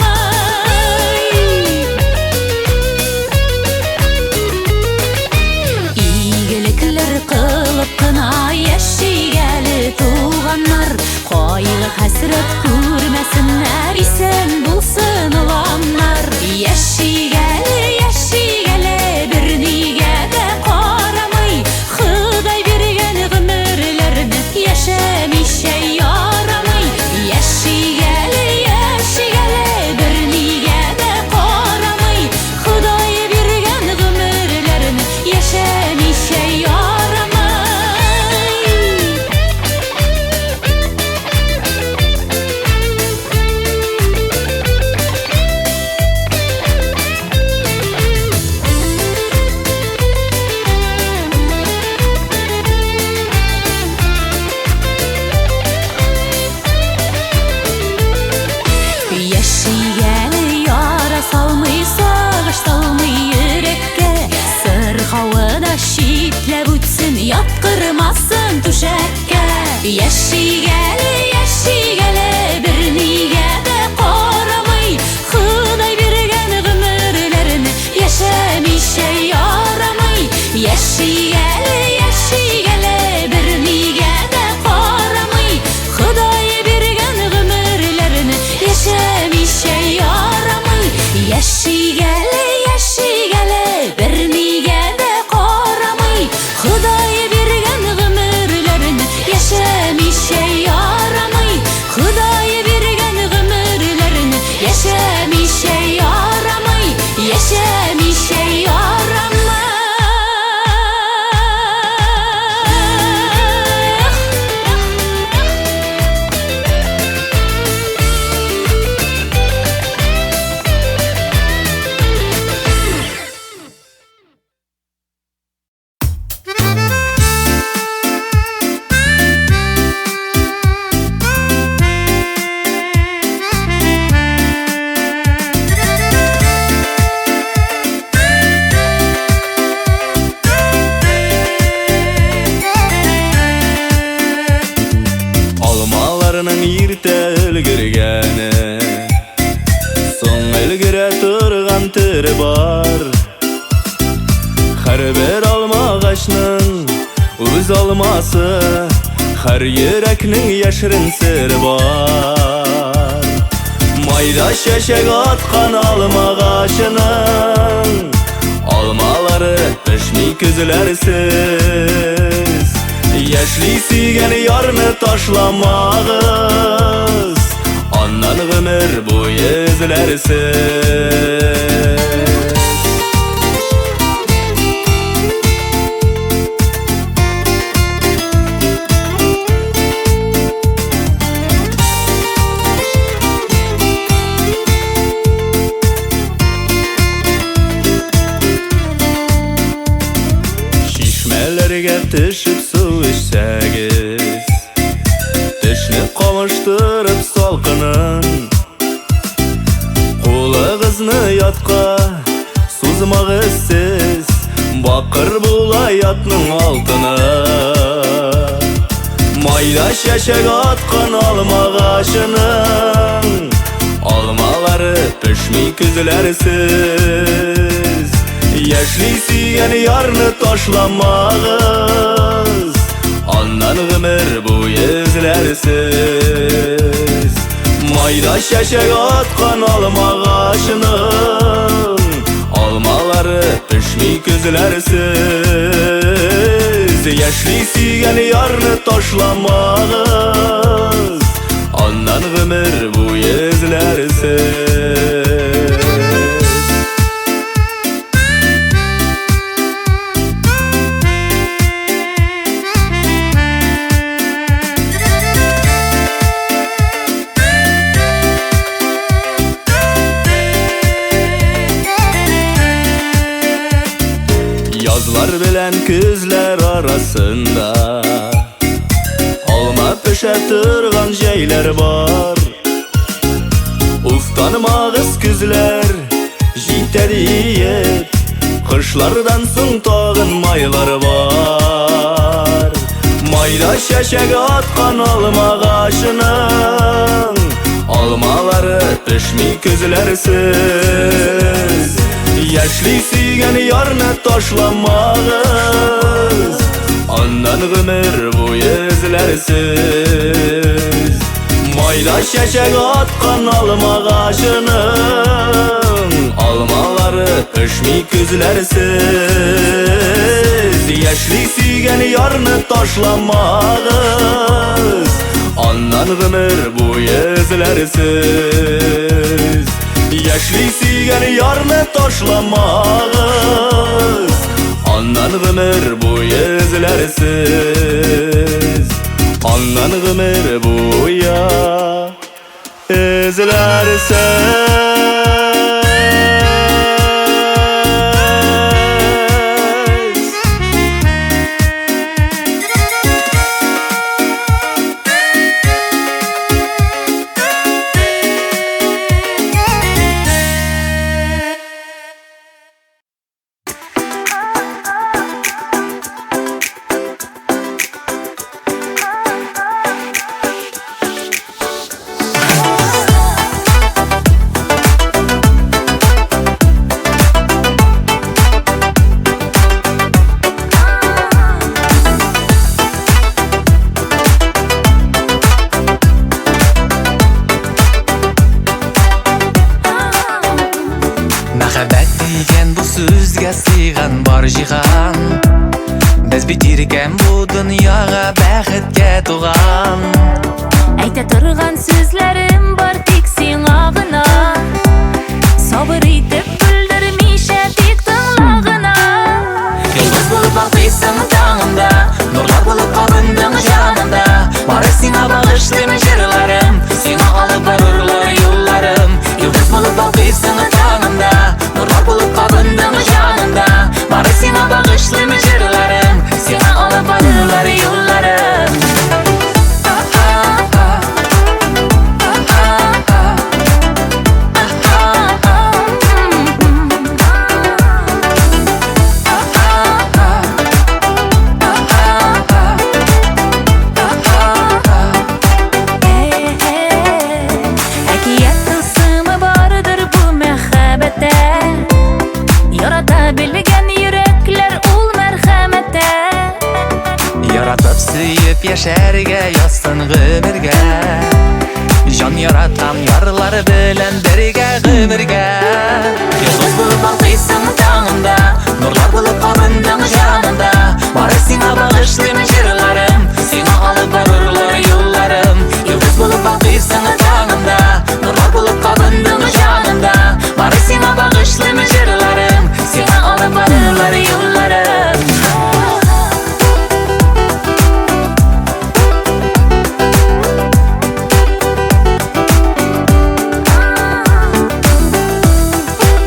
Игелекләр кылып кына яшик әле, туганнар. Кайгы хәсрәт күрмәсеннәр, исән булсын оланнар. Яшик әле, яшик әле, бернигә дә карамый. Ходай биргән гомерләрне яшәмичә ярамый. Яшик әле, яшик әле, бернигә дә карамый. Ходай биргән гомерләрне яшәмичә ярамый. Яшик әле, яра салмый, сагыш салмый йөрәккә. Сырхавы да читләп үтсен, яткырмасын түшәккә. Яшик әле, яшик әле, бернигә дә карамый. Ходай биргән гомерләрне яшәмичә ярамый. Яшик әле, яшик әле, бернигә дә карамый. Ходай биргән гомерләрне яшәмичә ярамый. Яшик әле, яшик әле, бернигә дә карамый. Ходай биргән гомерләрне яшәмичә ярамый. алмасы, һәр йөрәкнең яшерен сере бар. Майда чәчәк аткан алмагачының алмалары пешми көзләрсез. Яшьли сөйгән ярны ташламагыз, аннан гомер буе эзләрсез. Чишмәләргә төшеп су эчсәгез, тешне кавыштырып салкынын, кулыгызны ятка сузмагыз сез, бакыр була ятның алтыны. Майда чәчәк аткан алмагачының алмалары пешми көзләрсез. Яшьли сөйгән ярны ташламагыз, аннан гомер буе эзләрсез. Майда чәчәк аткан алмагачының алмалары пешми көзләрсез. Яшьли сөйгән ярны ташламагыз, аннан гомер буе эзләрсез. Язлар белән көзләр арасында алма пешә торган җәйләр бар. Уфтанмагыз, көзләр җитә диеп, кышлардан соң тагын майлар бар. Майда чәчәк аткан алмагачының алмалары пешми көзләрсез. Яшьли сөйгән ярны ташламагыз, аннан гомер буе эзләрсез. Майда чәчәк аткан алмагачының алмалары пешми көзләрсез. Яшьли сөйгән ярны ташламагыз, аннан гомер буе эзләрсез. Яшьли сөйгән ярны ташламагыз, аннан гомер буе эзләрсез. Аннан гомер буе эзләрсез. Мәхәббәт дигән бу сүзгә сыйган бар җиһан. Без бит иркән бу дөньяга бәхеткә туган. Әйтә торган сүзләрем бар тик сиңа гына. Сабыр итеп бүлдермичә тик тыңла гына. Йолдыз булып балкыйсың таңымда, нурлар булып кабындың җанымда. Бары сиңа багышлыйм җырларым, сиңа алып барырлар юлларым. Йолдыз булып балкыйсың таңымда, нурлар булып кабындың җанымда. Бары сиңа багышлыйм җырларым, сиңа алып барырлар юлларым. Яшәргә язсын гомергә. Җан яраткан ярлар белән бергә гомергә. Йолдыз булып балкыйсың таңымда, нурлар булып кабындың җанымда. Бары сиңа багышлыйм җырларым, сиңа алып барырлар юлларым. Йолдыз булып балкыйсың таңымда, нурлар булып кабындың җанымда. Бары сиңа багышлыйм җырларым, сиңа алып барырлар юлларым. Йолдыз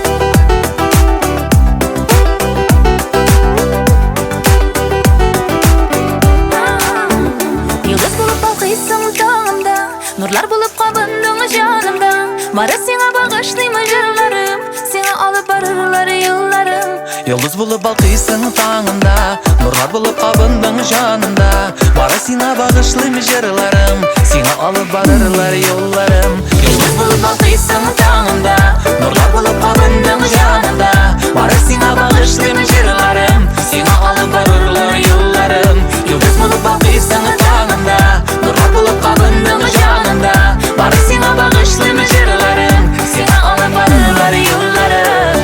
булып балкыйсың таңымда, нурлар булып кабындың җанымда. Бары сиңа багышлыйм җырларым, сиңа алып барырлар юлларым. Йолдыз булып балкыйсың таңымда, нурлар булып кабындың җанымда. Бары сиңа багышлыйм җырларым, сиңа алып барырлар юлларым. Йолдыз булып балкыйсың таңымда, нурлар булып кабындың җанымда. Бары сиңа багышлыйм җырларым, сиңа алып барырлар юлларым. Йолдыз булып балкыйсың таңымда, нурлар булып кабындың җанымда. Бары сиңа багышлыйм җырларым, сиңа алып барырлар юлларым.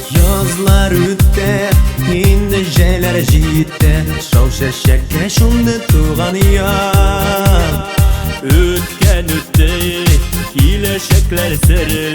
Язлар үтте, инде җәйләр җитте. Шау чәчәккә чумды туган як. Үткән үтте, киләчәкләр серле.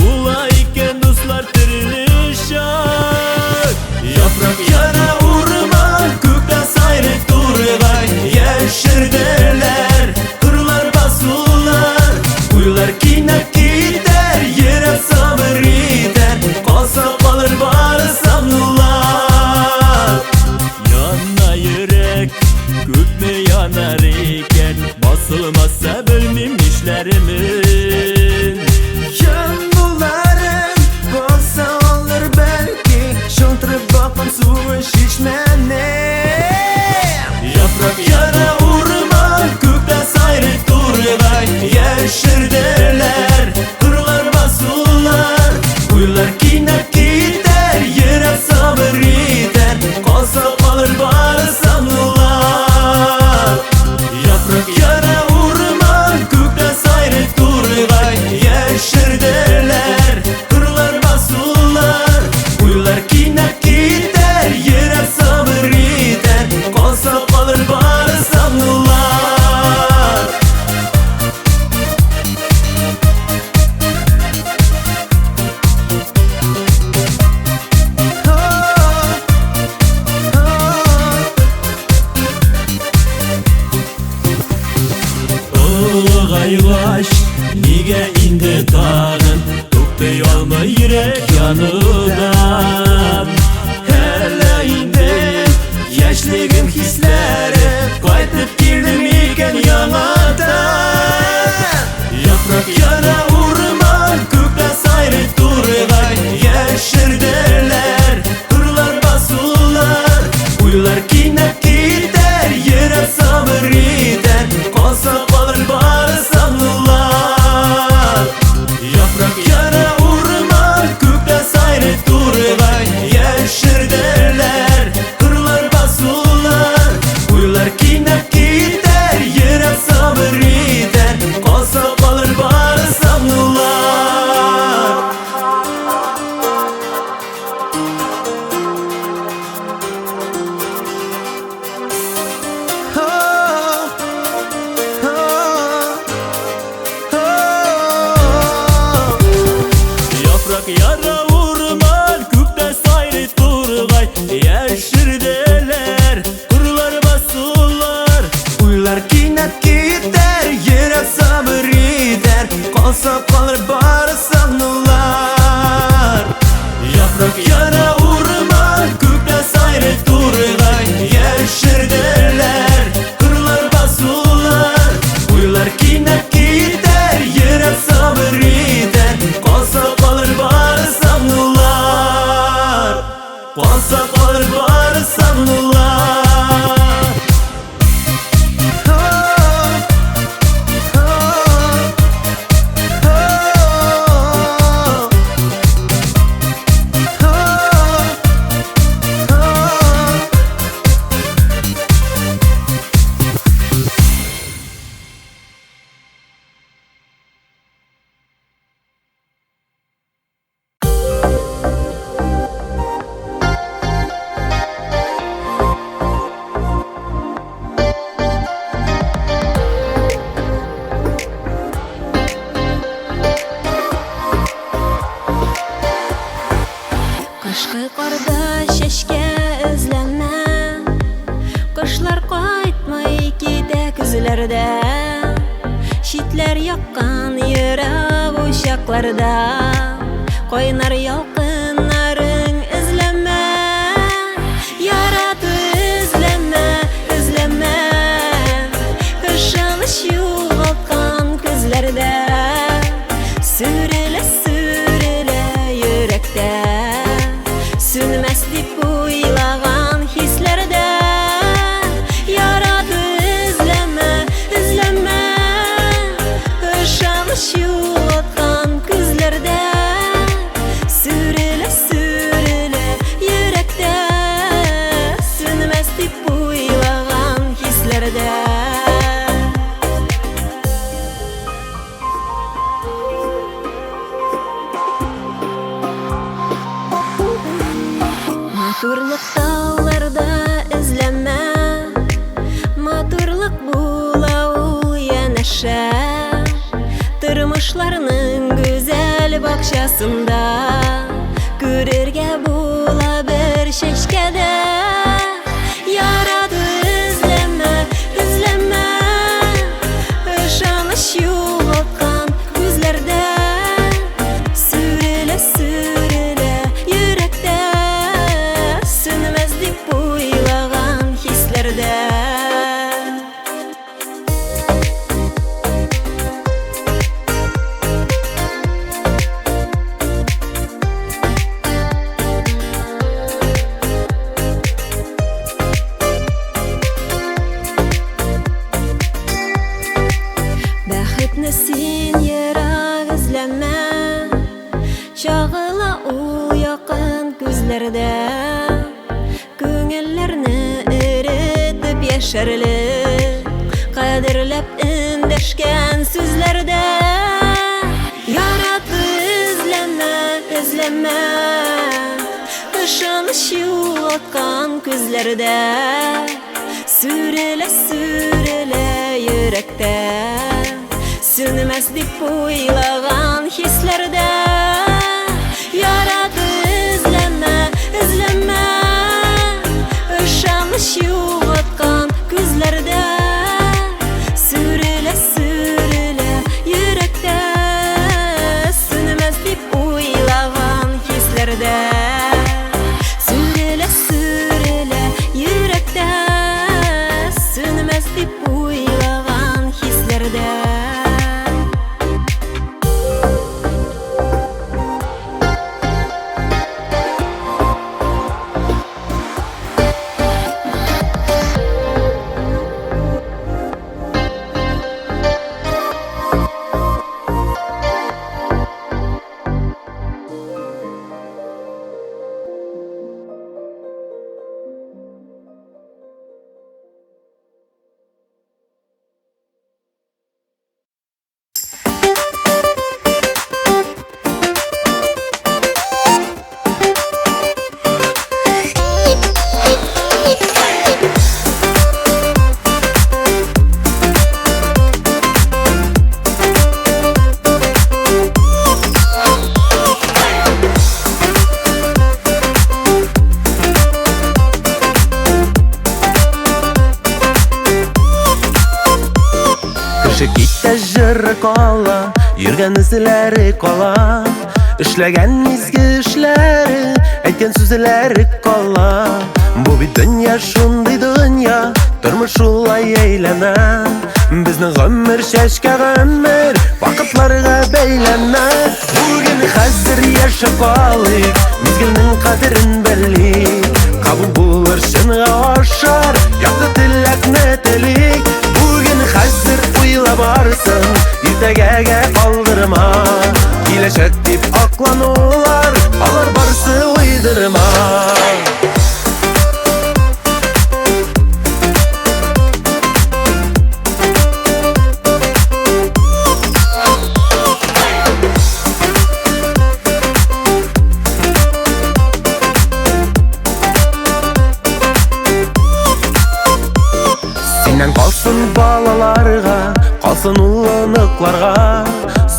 Була икән дуслар төрле чак. Яфрак яра урман, күктә сайрый тургай. Яшерделәр кырлар, басулар. Уйлар кинәт китәр, йөрәк сабыр итәр. Калса калыр бары сагынулар. Яна йөрәк, күпме янар икән. Басылмаса белмим нишләрмен. Януларым баса алыр бәлки, шылтырып баккан суы чишмәне. Яфрак яра урман, күктә сайрый тургай. Яшерделәр кырлар, басулар. Уйлар кинәт китәр, йөрәк сабыр итәр. Калса калыр бары сагынулар. Яфрак яра урман, күктә сайрый тургай. Яшерделәр кырлар, басулар. Уйлар кинәт китәр, йөрәк сабыр итәр. Калса калыр бары сагынулар. Олыгайгач, нигә инде тагын туктый алмый йөрәк янудан? Әллә инде яшьлегем хисләре кайтып килде микән яңадан? Яфрак яра урман, күктә сайрый тургай. Яшерделәр кырлар, басулар. Уйлар кинәт китәр, йөрәк сабыр итәр. Калса калыр бары сагынулар. Яфрак яра урман, күктә сайрый тургай. Яшерделәр кырлар, басулар. Уйлар кинәт китәр, йөрәк сабыр итәр. Калса калыр бары сагынулар. калыр бары сагынулар. Яфрак яра урман, күктә сайрый тургай, яшерделәр кырлар, басулар. Уйлар кинәт китәр, йөрәк сабыр итәр, калса калыр бары сагынулар. Калса калыр бары сагынулар. Кышкы карда чәчкә эзләмә, Кошлар кайтмый китә көзләрдә. Читләр яккан ерак учакларда Кайнар ялкыннарың эзләмә. Ярату эзләмә, эзләмә, Ышаныч югалткан күзләрдә. Сүрелә, сүрелә йөрәктә, Сүнмәс дип уйлаган хисләрдә. Ярату эзләмә, эзләмә, Ышаныч югалткан күзләрдә. Сүрелә, сүрелә йөрәктә, Сүнмәс дип уйлаган хисләрдә. Матурлык тауларда эзләмә, Матурлык була ул янәшә. Тормышларның гүзәл бакчасында Күрергә була бер чәчкәдә. Ярату эзләмә, эзләмә, Ышаныч югалткан күзләрдә. Сүрелә, сүрелә йөрәктә, Сүнмәс дип уйлаган хисләрдә. Бәхетне син ерак эзләмә, Чагыла ул якын күзләрдә. Күңелләрне эретеп яшәрлек, Кадерләп эндәшкән сүзләрдә. Ярату эзләмә, эзләмә, Ышаныч югалткан күзләрдә. Сүрелә, сүрелә йөрәктә, Сүнмәс дип уйлаган хисләрдә. Ярату эзләмә, эзләмә, Ышаныч югалткан күзләрдә. Сүрелә, сүрелә йөрәктә, Сүнмәс дип уйлаган хисләрдә. Сүрелә, сүрелә йөрәктә, Сүнмәс дип уйлаган хисләрдә. Кеше китә, җыры кала. Йөргән эзләре кала. Эшләгән изге эшләре, әйткән сүзләре кала. Бу бит дөнья шундый дөнья, тормыш шулай әйләнә. Безнең гомер чәчкә гомер, вакытларга бәйләнә. Бүген хәзер яшәп калыйк, мизгелнең кадерен белик. Кабул булыр чынга ашар, якты теләкне телик. Бүген хәзер уйла барсын, иртәгәгә калдырма. Киләчәк дип акланулар, алар барсы уйдырма. Синнән калсын балаларга, калсын ул оныкларга.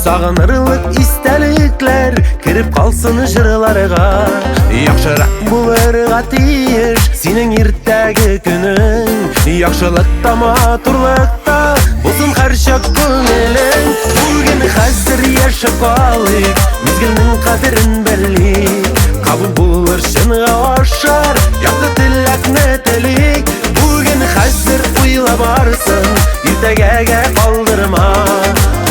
Сагынырлык истәлекләр кереп калсын җырларга. Яхшырак булырга тиеш синең иртәге көнең. Яхшылыкта, матурлыкта булсын һәрчак күңелең. Бүген хәзер яшәп калыйк, мизгелнең кадерен белик. Кабул булыр чынга ашар, якты теләкне телик. Бүген хәзер уйла барсын, иртәгәгә калдырма.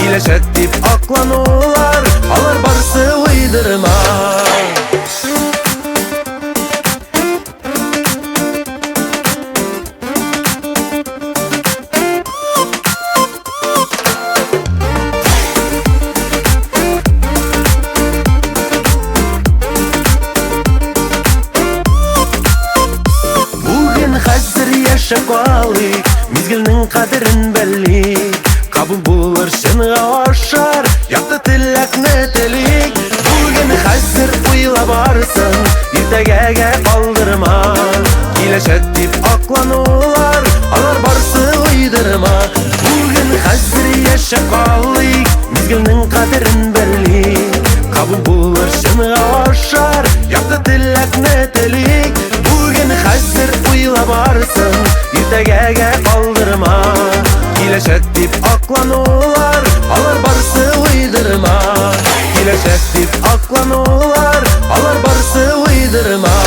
Киләчәк дип акланулар, алар барсы уйдырма. Бүген хәзер яшәп калыйк, мизгелнең кадерен белик. Кабул булыр чынга ашар, якты теләкне телик. Бүген хәзер уйла барсын, иртәгәгә калдырма. Киләчәк дип акланулар, алар барсы уйдырма. Бүген хәзер яшәп калыйк, мизгелнең кадерен белик. Кабул булыр чынга ашар, якты теләкне телик. Бүген хәзер уйла барсын, иртәгәгә калдырма. Киләчәк дип акланулар, алар барсы уйдырма. Киләчәк дип акланулар, алар барсы уйдырма.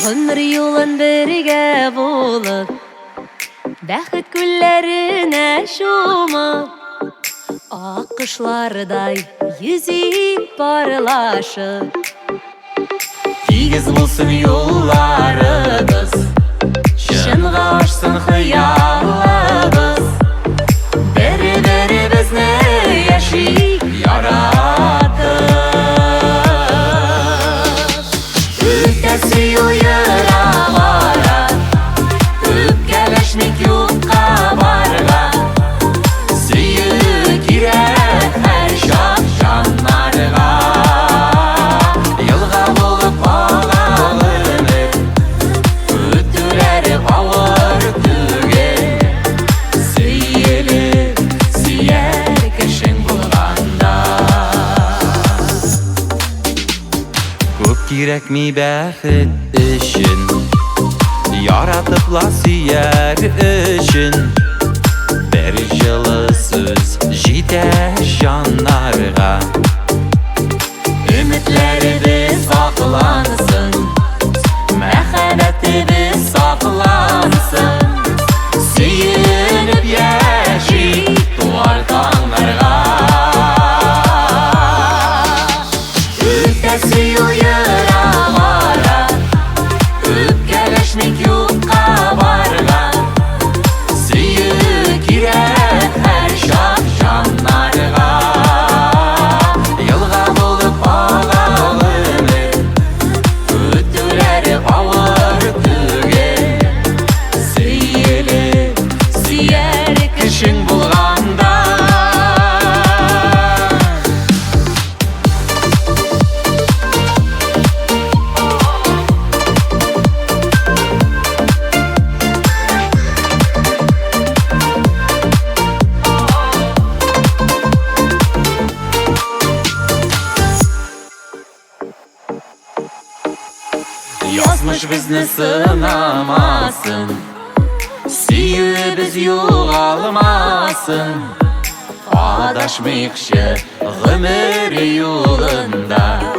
Гомер юлын бергә булып, бәхет күлләренә чумып, ак кошлардай йөзик парлашып. Тигез булсын юлларыбыз, чынга ашсын хыялыбыз. Бер-беребезне яшик яратып. Үтәсе юл ерак ара, үпкәләшмик юкка барга. Сөю кирәк һәрчак җаннарга. Елга булып ага гомер, үтүләре авыр түгел. Сөелеп сөяр кешең булганда. Күп кирәкми бәхет өчен, яратып ла сөяр өчен. Бер җылы сүз җитә җаннарга. Өметләребез аклансын, мәхәббәтебез саклансын. Сөенеп яшик туар таңнарга. Үтәсе юл ерак ара, үпкәләшмик юкка барга. Сөю кирәк һәрчак җаннарга. Елга булып ага гомер, үтүләре Язмыш безне сынамасын, Сөюебез югалмасын. Адашмыйкчы гомер юлында.